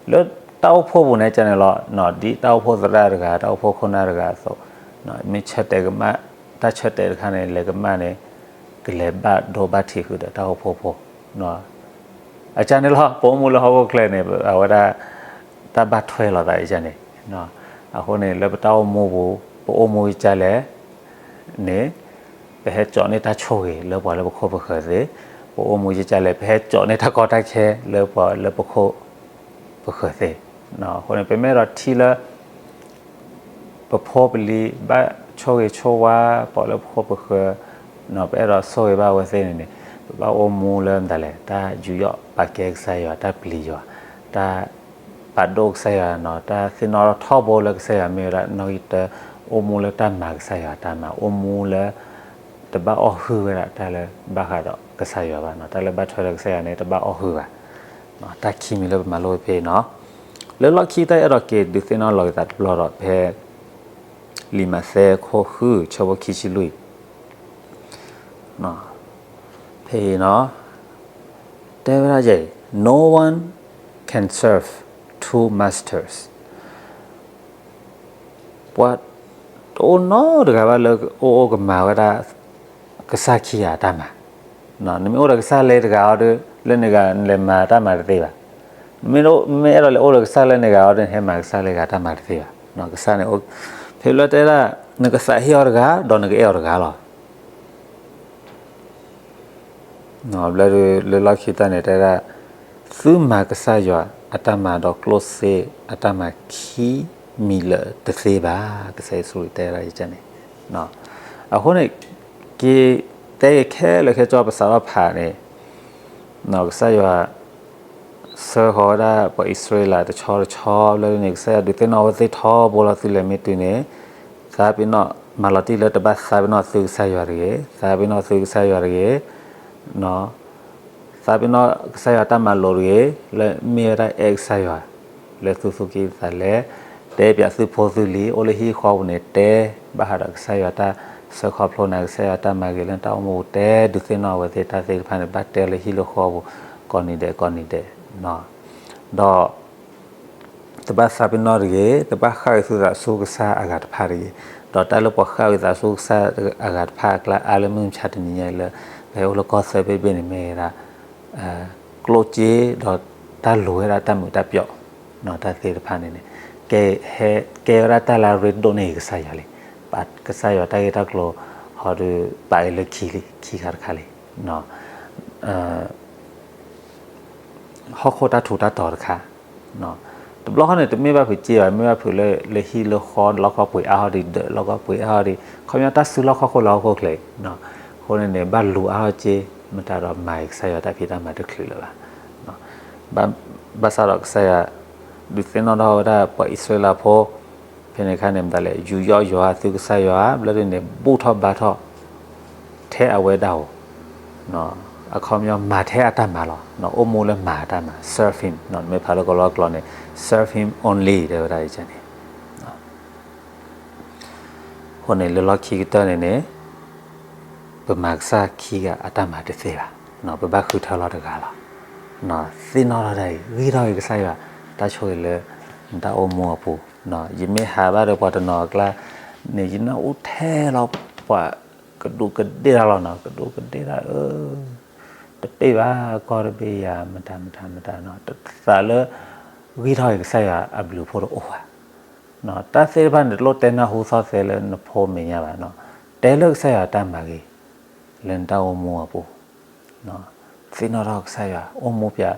လၢတၢ်အိၣ်ဖှိၣ်ပူၤန့ၣ်ကန့ၣ်လီၤ, ဒ်တၢ်အိၣ်ဖှိၣ်သရၣ်တဂၤ တၢ်အိၣ်ဖှိၣ်ခိၣ်နၢ်တဂၤအသိး, မ့ၢ်ဆၢတဲာ်ကမၣ်, တၢ်ဆၢတဲာ်တခါန့ၣ် လဲၤကမၣ်န့ၣ် ကလဲၤဘၣ်ဒိဘၣ်ထံးဃုာ်ဒီးတၢ်အိၣ်ဖှိၣ်ဖိ အကန့ၣ်လီၤ, ပအိၣ်မူလၢဟီၣ်ခိၣ်ချၢန့ၣ် အဝဲဒၣ် တၢ်ဘၣ်ထွဲလိာ်သးအံၤန့ၣ်, အဃိန့ၣ် လၢပတၢ်အိၣ်မူပူၤ ပအိၣ်မူကလဲၣ်န့ၣ် ပဟဲကၠီန့ၢ်တၢ်ဆိၣ်ဂ့ၤလၢပှၤလၢပခိၣ်ပဃၢၤသ့, ပအိၣ်မူကလဲၣ် ပဟဲကၠီန့ၢ်တၢ်ကီတၢ်ခဲလၢပှၤလၢပခိၣ်ပဃၢၤသ့, အဃိန့ၣ် ပမ့ၢ်အဲၣ်ဒိးထံၣ်လၢ ပဖိပလံၤ ဘၣ်ဆိၣ်ဂ့ၤဆိၣ်ဝါ ပှၤလၢပခိၣ်ပဃၢၤ, ပအဲၣ်ဒိးဆိၣ်ဂ့ၤဘၣ်အဝဲသ့ၣ်န့ၣ်န့ၣ် ပဘၣ်အိၣ်မူလၢမတၤလဲၣ်, တၢ်ယူးယီၣ်ပာ်ကဲကစၢ်ယွၤ, တၢ်ပျံၤယွၤ, တၢ်ပာ်ဒိၣ်ကစၢ်ယွၤနီၤ, တၢ်သ့ၣ်နီၣ်ထီၣ်ထီဘိလၢကစၢ်ယွၤမ့ၢ်ဝဲဒၣ်နီၣ်ဂံၢ်တၢ, အိၣ်မူလၢတၢ်မၤကစၢ်ယွၤတၢ်မၤ, အိၣ်မူလၢ တဘၣ်အီၣ်ဟုၣ်ဝဲဒၣ်တၢ်လၢဘၣ်ဃးဒီးကစၢ်ယွၤဘၣ်နီၤ, တၢ်လၢဘၣ်ထွဲဒီးကစၢ်ယွၤန့ၣ် တဘၣ်အီၣ်ဟုၣ်ဘၣ်. တၢ်ခံမံၤလၢပမၤလိဖဲအံၤနီၤ, လၢလီၢ်ခံတၢ်အဲၣ်ဒိးက့ၤဒုးသ့ၣ်နီၣ်လီၤက့ၤသးတဘျီဒီး ဖဲလံာ်မးသဲခိၣ်ဃု ဆၢဖိခံဆံလွံၢ် ဖဲအံၤနီၤ, တဲဝဲဒၣ်ယဲ, No one can serve two masters. ပှၤတအိᣁနီတဂၤဘၣ်လၢအိၣ်အိၣ်ကမၤဝဲဒၣ် ကစၢ်ခံဂၤအတၢ်မၤ, နမ့ၢ်အိၣ်ဒီးကစၢ်လၢတဂၤအီၤဒီး လၢန့ၣ်ဂၤ နလဲၤမၤတၢ်မၤတသ့ဘၣ်. နမ့ၢ်အဲၣ်ဒိးလဲၤအိၣ်ဒီးကစၢ်လၢန့ၣ်ဂၤအီၤဒီး နဟဲမၤကစၢ်လၢဂၤတၢ်မၤတသ့ဘၣ်. ကစၢ်န့ၣ် ဖဲလၢတဲဒၣ် နကသးဟ့အီၤတဂၤ ဒီးနကအဲၣ်အီၤတဂၤလီၤ. ဘျီဒုးလၢလီၢ်ခံတၢ်န့ၣ်တဲဒၣ်, သုမၤကစၢ်ယွၤအတၢ်မၤဒီးကျိၣ်စ့အတၢ်မၤခံမံၤလၢတသ့ဘၣ်, ကစၢ်ယ့ၣ်ၡူးခရံာ်တဲဒၣ်ယကန့ၣ်. အဃိန့ၣ် က့ၤတဲယခဲလၢာ်ခဲဆ့ပစးထီၣ်ဖးန့ၣ်, ကစၢ်ယွၤ ဆှၢဃီၤဝဲဒၣ်ပှၤအံၣ်စရ့လးတဆီတဆီ ဘျီဒုးန့ၣ် ကစၢ်ယွၤဒုးသ့ၣ်နီၣ်ဝဲသ့ၣ်ထီဘိလီၤ သုလဲၤမ့ၢ်တုၤန့ၣ်, သးပ့ၤနီၣ် မၤလီၤတံၢ်လၢတဘၣ်သးပ့ၤနီၣ်သုကစၢ်ယွၤတဂ့ၤ, သးပ့ၤနီၣ်သုကစၢ်ယွၤတဂ့ၤ, သးပ့ၤနီၣ်ကစၢ်ယွၤတၢ်မၤလိာ်တဂ့ၤ, လၢမ့ၢ်ဝဲဒၣ်အဲၣ်ကစၢ်ယွၤ လၢသုသူၣ်ကံၢ်သးလဲ, တဲပၠးသုဖိသုလံၤ အိၣ်လၢဟံၣ်ဃီပူၤန့ၣ် တဲဘၣ်ဃးဒီးကစၢ်ယွၤတၢ်ဆှၢခီဖျိနၤ ကစၢ်ယွၤတၢ်မၤဂ့ၤလၢနတၢ်အိၣ်မူပူၤ တဲဒုးသ့ၣ်နီၣ်အဝဲသ့ၣ်တၢ်သ့ၣ်တဖၣ်န့ၣ် ဘၣ်တဲလၢဟံၣ်လၢဃီပူၤ ကိးနံၤဒဲးကိးနံၤဒဲး ဒီး တဘၣ်သးပ့ၤနီၣ်တဂ့ၤ, တဘၣ်ဃၣ်ဂ့ၤသုသးဆူကစၢ်အဂၤတဖၣ်တဂ့ၤ, ဒီးတၢ်လၢပှၤဃၣ်ဂ့ၤသးဆူကစၢ်အဂၤတဖၣ်အကျါအါလၢမုၢ်မဆါတနံၤညါအံၤလၢ ပဟဲအိၣ်လၢကီၢ်သၢဘ့ၣ်ဘ့ၣ်န့ၣ်မ့ၢ်ဝဲဒၣ် ကျိၣ်စ့ဒီးတၢ်လိၤဝဲဒၣ်တၢ်မုာ်တၢ်ပျီၣ် တၢ်သ့ၣ်တဖၣ်န့ၣ်န့ၣ် ကဲဝဲဒၣ်တၢ်လၢအရ့ဒိၣ်န့ၢ်ကစၢ်ယွၤလံ, ပာ်ကစၢ်ယွၤတၢ်ဂ့ၢ်တၢ်ကျိၤဟီဒီး ပာ်အီၤလၢခံလံ ခံခါတခါလံ ဟီၣ်ခိၣ်တၢ်ထူးတၢ်တီၤတခါ, တဘျီဃီန့ၣ် တမ့ၢ်ဘၣ်ဖုးစ့ဘၣ်, မ့ၢ်ဘၣ်ဖုးလၢ လၢဟံၣ်လၢဃီ လီၢ်ခီပှ့ၤအါဟီၣ်ဒံး ဒၢးလီၢ်ခီပှ့ၤအါဟီၣ်ဒံး ခီပညီတၢ်စုလီၢ်ခီၣ်ခိၣ်လၢဟီၣ်ခိၣ်ချၢအံၤ, အဃိန့ၣ်န့ၣ် ဘၣ်လူၤအါထီၣ်စ့ မတၤဒီးမၤကစၢ်ယွၤတၢ်ဖံးတၢ်မၤတချုးလၢၤဘၣ်. ဘၣ်ဆၣ်ဒီးကစၢ်ယွၤ ဒုးသ့ၣ်နီၣ်ထီၣ်ဝဲဒၣ်ပှၤအံၣ်စရ့လးဖိ ဖဲန့ၣ်အခါန့ၣ် မတၤလဲၣ် ယူးယီၣ်ယွၤသုကစၢ်ယွၤ ဘျီဒုးန့ၣ် ဘူၣ်ထီၣ်ဘါထီၣ် ထဲအဝဲဒၣ်ဧိၤ, အခီပညီမၤထဲအတၢ်မၤလီၤ, အိၣ်မူလၢမၤအတၢ်မၤ serve him မ့ၢ်ဖးလၢကလီကလီန့ၣ် serve him only တဲဝဲဒၣ်အံၤန့ၣ် အဃိန့ၣ် လၢလီၢ်ခံကတၢၢ်န့ၣ်န့ၣ် ပမၤကစၢ်ခံဂၤအတၢ်မၤတသ့ဘၣ်, ပဘၣ်ဃုထၢလီၤတဂၤလီၤ. သ့ၣ်နီၣ်ထီၣ်ဒၣ်အံၤ ဂံၢ်ထီၣ်က့ၤကစၢ်ယွၤ တၢ်ဆိၣ်ဂ့ၤလၢနတၢ်အိၣ်မူအပူၤ, ယမ့ၢ်ဟးဘၣ်ဒီးပှၤတနီၤအကျါန့ၣ် ယနၢ်ဟူထဲလီၤပှၤကဒူးကဒ့ၣ်တၢ်လီၤနီၤ, ကဒူးကဒ့ၣ်တၢ်ဧၢ တတ့ၢ်ဘၣ် ကီၢ်တဘ့ၣ်ယၤ မတၤမတၤမတၤနီၤ, တသးလၢ ဂံၢ်ထီၣ်က့ၤကစၢ်ယွၤအဘျုးအဖှိၣ်တအိၣ်ဘၣ်. တၢ်သ့ၣ်တဖၣ်န့ၣ် တလိၣ်တဲနၢ်ဟူသီၣ်သဲလၢနဖိမဲာ်ညါဘၣ်နီၤ, တဲလၢကစၢ်ယွၤတၢ်မၤဂ့ၤ လၢနတၢ်အိၣ်မူအပူၤ, သ့ၣ်နီၣ်ထီၣ်ကစၢ်ယွၤ အိၣ်မူပၠး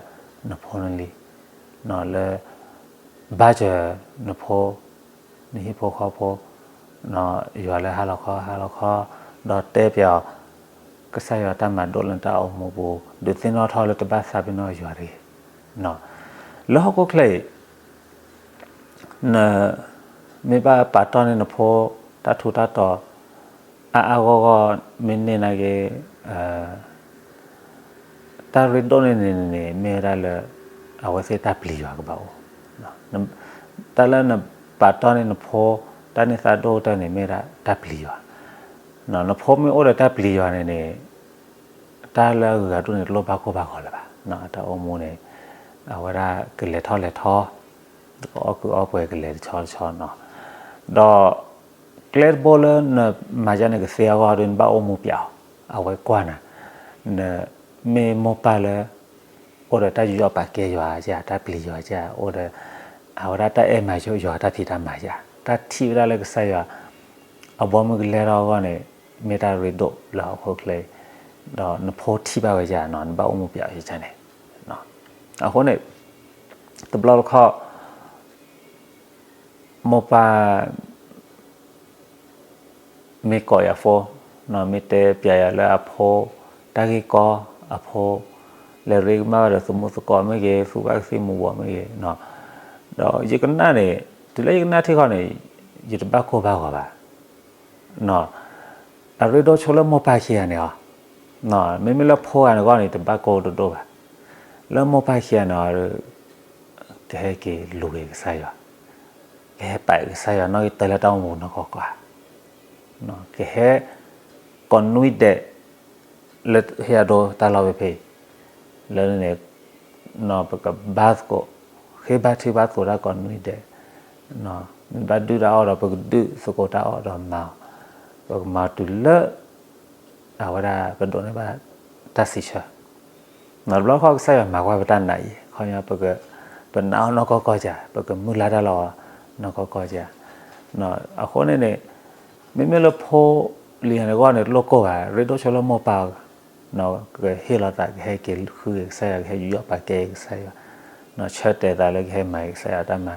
နဖိနလံၤ လၢ ဘါစၢၤနဖိ နဟံၣ်ဖိဃီဖိ ယွၤလၢဟါလီၤခီ ဟါလီၤခီ ဒီးတဲပၠးအီၤ ကစၢ်ယွၤတၢ်မၤဒိၣ်လၢနတၢ်အိၣ်မူပူၤ ဒုးသ့ၣ်နီၣ်ထီၣ်လၢတဘၣ်သးပ့ၤနီၣ်ယွၤတဂ့ၤ. လၢဟီၣ်ခိၣ်ချၢအံၤ န မ့ၢ်ဘၣ်ပာ်တီၢ်န့ၢ်နဖိ တၢ်ထူးတၢ်တီၤ အါအါဂီၢ်ဂီၢ် မ့ၢ်န့ၢ်နာ်က့ တၢ်ရ့ဒိၣ်န့ၢ်န့ၣ်န့ၣ် မ့ၢ်ဝဲဒၣ်လၢ အဝဲသ့ၣ်တၢ်ပျံၤယွၤကဘၣ်အိၣ်, တၢ်လၢနပာ်တီၢ်န့ၢ်နဖိ တၢ်န့ၢ်သါဒိၣ်ကတၢၢ်န့ၣ် မ့ၢ်ဝဲဒၣ်တၢ်ပျံၤယွၤ, နဖိမ့ၢ်အိၣ်ဒီးတၢ်ပျံၤယွၤန့ၣ်န့ၣ် တၢ်လၢအဂုၤအဂၤဒိၣ်န့ၣ် တလိၣ်ဘၣ်ကိၢ်ဘၣ်ဂီၤလၢၤဘၣ်, တၢ်အိၣ်မူန့ၣ် အဝဲဒၣ်ကလဲၤထီၣ်လဲၤထီ ကအီၣ်ကုၢ်အီၣ်ပှဲၤကလဲၤတဆီတဆီနီၤ, ဒီး ကျဲတဘိလၢနမၤယါန့ၣ်ကသ့အဂီၢ်ဒီး နဘၣ်အိၣ်မူပၠးအီၤ, အဝဲကွၢ်နၤ, နမ့ၢ်မိၢ်ပၢ်လၢ အိၣ်ဒီးတၢ်ယူးယီၣ်ပာ်ကဲယွၤဧါ, တၢ်ပျံၤယွၤဧါ, အိၣ်ဒီး အဝဲဒၣ်တၢ်အဲၣ်မၤယွၤတၢ်ဖံးတၢ်မၤဧါ, တၢ်ထံၣ်ဝဲဒၣ်လၢကစၢ်ယွၤ အဘီမုၢ်ကလဲၤထီၣ်အဂီၢ်န့ၣ် မ့ၢ်တၢ်ရ့ဒိၣ်လၢဟီၣ်ခိၣ်ချၢအံၤ, ဒီးနဖိထံၣ်ဘၣ်ဝဲဧါနီၤ, နဘၣ်အိၣ်မူပၠးအီၤန့ၣ်, အဃိန့ၣ် တဘျီတခီၣ် မိၢ်ပၢ် မ့ၢ်ကိးယၤဖိ, မ့ၢ်တဲပၠးယၤလၢအဖိ တၢ်ဂ့ၢ်ကီ အဖိ လဲၤရ့ကမၣ်ဘၣ်ဒီးသမူသကိးမ့ၢ်ဂ့ၤ, သူၣ်ဘၣ်ကသံၣ်မူၤဘှီးမ့ၢ်ဂ့ၤ, ဒီးယကနၣ်န့ၣ် တုၤလၢယကနၣ်ထံဃီန့ၣ် ယတဘၣ်ကိၢ်ဘၣ်ဂီၤဘၣ်. အရ့ဒိၣ်ဆိလၢမိၢ်ပၢ်ခံဂၤန့ၣ်အီၤ, မ့မ့ၢ်လၢဖိဂၤန့ၣ်အဂီၢ်န့ၣ် တဘၣ်ကိၢ်တဒိၣ်ဘၣ်. လၢမိၢ်ပၢ်ခံဂၤန့ၣ်အီၤ ကဟဲက့ၤလူၤက့ၤကစၢ်ယွၤ, ကဟဲပာ်က့ၤကစၢ်ယွၤ နီၣ်ဂံၢ်တၢလၢတၢ်အိၣ်မူနီၢ်ကီၢ်ကီၢ်, ကဟဲ ကိးနွံဒဲး လၢဟ့ၣ်အဒိတၢ်လီၢ်ဖဲဖဲအံၤ, လၢန့ၣ် ပကဘါသကိး ဃ့ဘါထုကဖၣ်သကိးတၢ်ကိးနွံဒဲး, မ့ၢ်ဘၣ်ဒုၣ်တၢ်အီၣ်ဒီး ပကဒုၣ်သကိးတၢ်အီၣ်ဒီးမၤအီၤ, ပကမၤတုၤလၢ အဝဲဒၣ်ပဒိးန့ၢ်ဘၣ်တၢ်စံးဆၢ တဘျီဃီကစၢ်ယွၤမၤကွၢ်ပတၢ်နာ်အံၤ ခီပညီ ပက ပနာ်အီၤနီၢ်ကီၢ်ကီၢ်ဧါ, ပကမုၢ်လၢ်တၢ်လီၤအီၤ နီၢ်ကီၢ်ကီၢ်ဧါ. အဃိန့ၣ်န့ၣ် မ့မ့ၢ်လၢဖိလံၤန့ၣ်အဂီၢ်န့ၣ် တလိၣ်ကိၢ်ဘၣ်, ရ့ဒိၣ်ဆိလၢမိၢ်ပၢ် ကဟ့ၣ်လီၤသး ကဟဲက့ၤဃုက့ၤကစၢ်ယွၤ, ကဟဲယူးယီၣ်ပာ်ကဲကစၢ်ယွၤ, ဆၢတဲာ်သးလၢကဟဲမၤက့ၤ ကစၢ်ယွၤတၢ်မၤ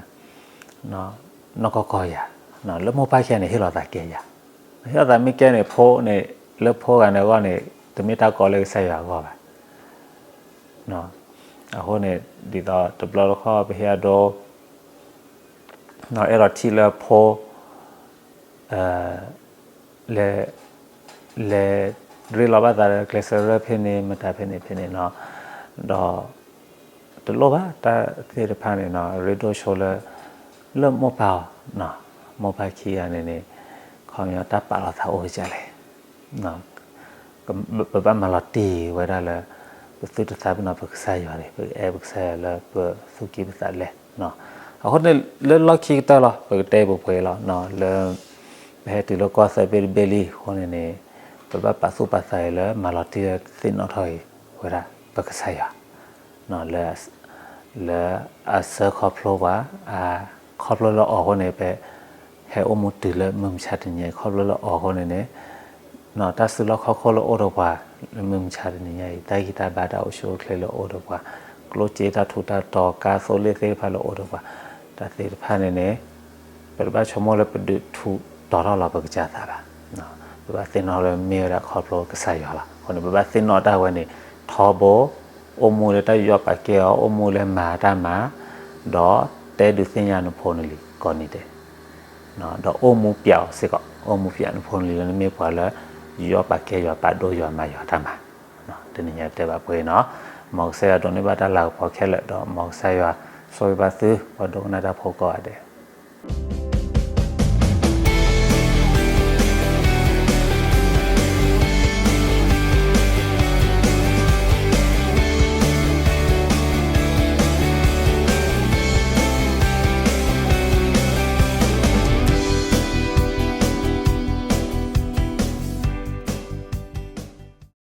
နီၢ်ကီၢ်ကီၢ်ဧါ. လၢမိၢ်ပၢ်ခံဂၤန့ၣ် ဟ့ၣ်လီၤသးကဲဧါ, ဟ့ၣ်လီၤသးမ့ၢ်ကဲန့ၣ် ဖိန့ၣ် လၢဖိဂၤန့ၣ်အဂီၢ်န့ၣ် တမ့ၢ်တၢ်ကီလၢကစၢ်ယွၤအဂီၢ်ဘၣ်. အဃိန့ၣ် ဒ်သိးတဘျီတခီၣ် ပဟ့ၣ်အဒိ အဲၣ်ဒိးထံၣ်လၢဖိ လဲၤ လဲၤရ့လိာ်ဘၣ်သးလၢကျဲးစၢးရၢၢ်ဖဲန့ၣ် မတၤဖဲန့ၣ်ဖဲန့ၣ်နီၤ, ဒီး တလိၣ်ဘၣ်တၢ်သ့ၣ်တဖၣ်န့ၣ်နီၤ, ရ့ဒိၣ်ဆိလၢ လၢမိၢ်ပၢ်အီၤ, မိၢ်ပၢ်ခံဂၤန့ၣ်န့ၣ် ခီပညီတၢ်ပာ်လီၤသးအိၣ်ကလဲၣ် ပဘၣ်မၤလီၤတံၢ်ဝဲဒၣ်လၢ ပသုတသးပ့ၤနီၣ်ပကစၢ်ယွၤန့ၣ် ပကအဲၣ်ပကစၢ်ယွၤလၢပသူၣ်ကံၢ်ပသးလဲၣ်. အဃိန့ၣ် လၢလီၢ်ခံကတၢၢ်လီၤ ပကတဲပှဲၤပှဲၤလီၤ လၢ ပဟဲတုၤလၢကီၢ်သၢဘ့ၣ်တဘ့ၣ်လံအဃိန့ၣ်န့ၣ် ပဘၣ်ပာ်သူၣ်ပာ်သးအံၤလၢမၤလီၤတံၢ်လၢသ့ၣ်နီၣ်ထီၣ်အံၤဝဲဒၣ်ပကစၢ်ယွၤ လၢအစၢခီဖျိပှၤ ခီဖျိလၢအီၤအဃိန့ၣ် ပဟဲအိၣ်မူတုၤလၢမုၢ်မဆါတနံၤအံၤ ခီဖျိလၢအီၤအဃိန့ၣ်န့ၣ် တၢ်စုလီၢ်ခီၣ်ခိၣ်လၢအိၣ်ဒီးပှၤ လၢမုၢ်မဆါတနံၤညါအံၤ တၢ်ဂံၢ်တၢ်ဘါတၢ်အိၣ်ဆူၣ်အိၣ်ချ့လၢအိၣ်ဒီးပှၤ ကျိၣ်စ့တၢ်ထူးတၢ်တီၤ ကါသိလ့ၣ်သ့ၣ်တဖၣ်လၢအိၣ်ဒီးပှၤ တၢ်သ့ၣ်တဖၣ်န့ၣ်န့ၣ် ပတဘၣ်ဆိကမိၣ်လၢပဒုးထူးတီၤထီၣ်လီၤပကစၢ်သးဘၣ်. ပဘၣ်သ့ၣ်နီၣ်လၢမ့ၢ်ဝဲဒၣ်ခီဖျိကစၢ်ယွၤလီၤ. အဃိန့ၣ် ပဘၣ်သ့ၣ်နီၣ်တၢ်ဝဲန့ၣ် ထီဘိ အိၣ်မူလၢတၢ်ယူးယီၣ်ပာ်ကဲအီၤ အိၣ်မူလၢမၤတၢ်မၤ ဒီးတဲဒုးသ့ၣ်ညါနဖိနလံၤကိးနွံဒဲး ဒီးအိၣ်မူပၠးအီၤစ့ၢ်ကီး အိၣ်မူပၠးနဖိနလံၤလၢနမ့ၢ်ပှၤလၢ ယူးယီၣ်ပာ်ကဲယွၤ ပာ်ဒိၣ်ယွၤ မၤယွၤတၢ်မၤ တနံၤညါတဲဘၣ်ပှဲၤနီၤ. မ်ကစၢ်ယွၤဒိးန့ၢ်ဘၣ်တၢ်လၤကပီၤခဲလၢာ် ဒီးမ်ကစၢ်ယွၤဆိၣ်ဂ့ၤဘၣ်သု ပှၤဒိကနၣ်တၢ်ဖိကိးဂၤဒဲး.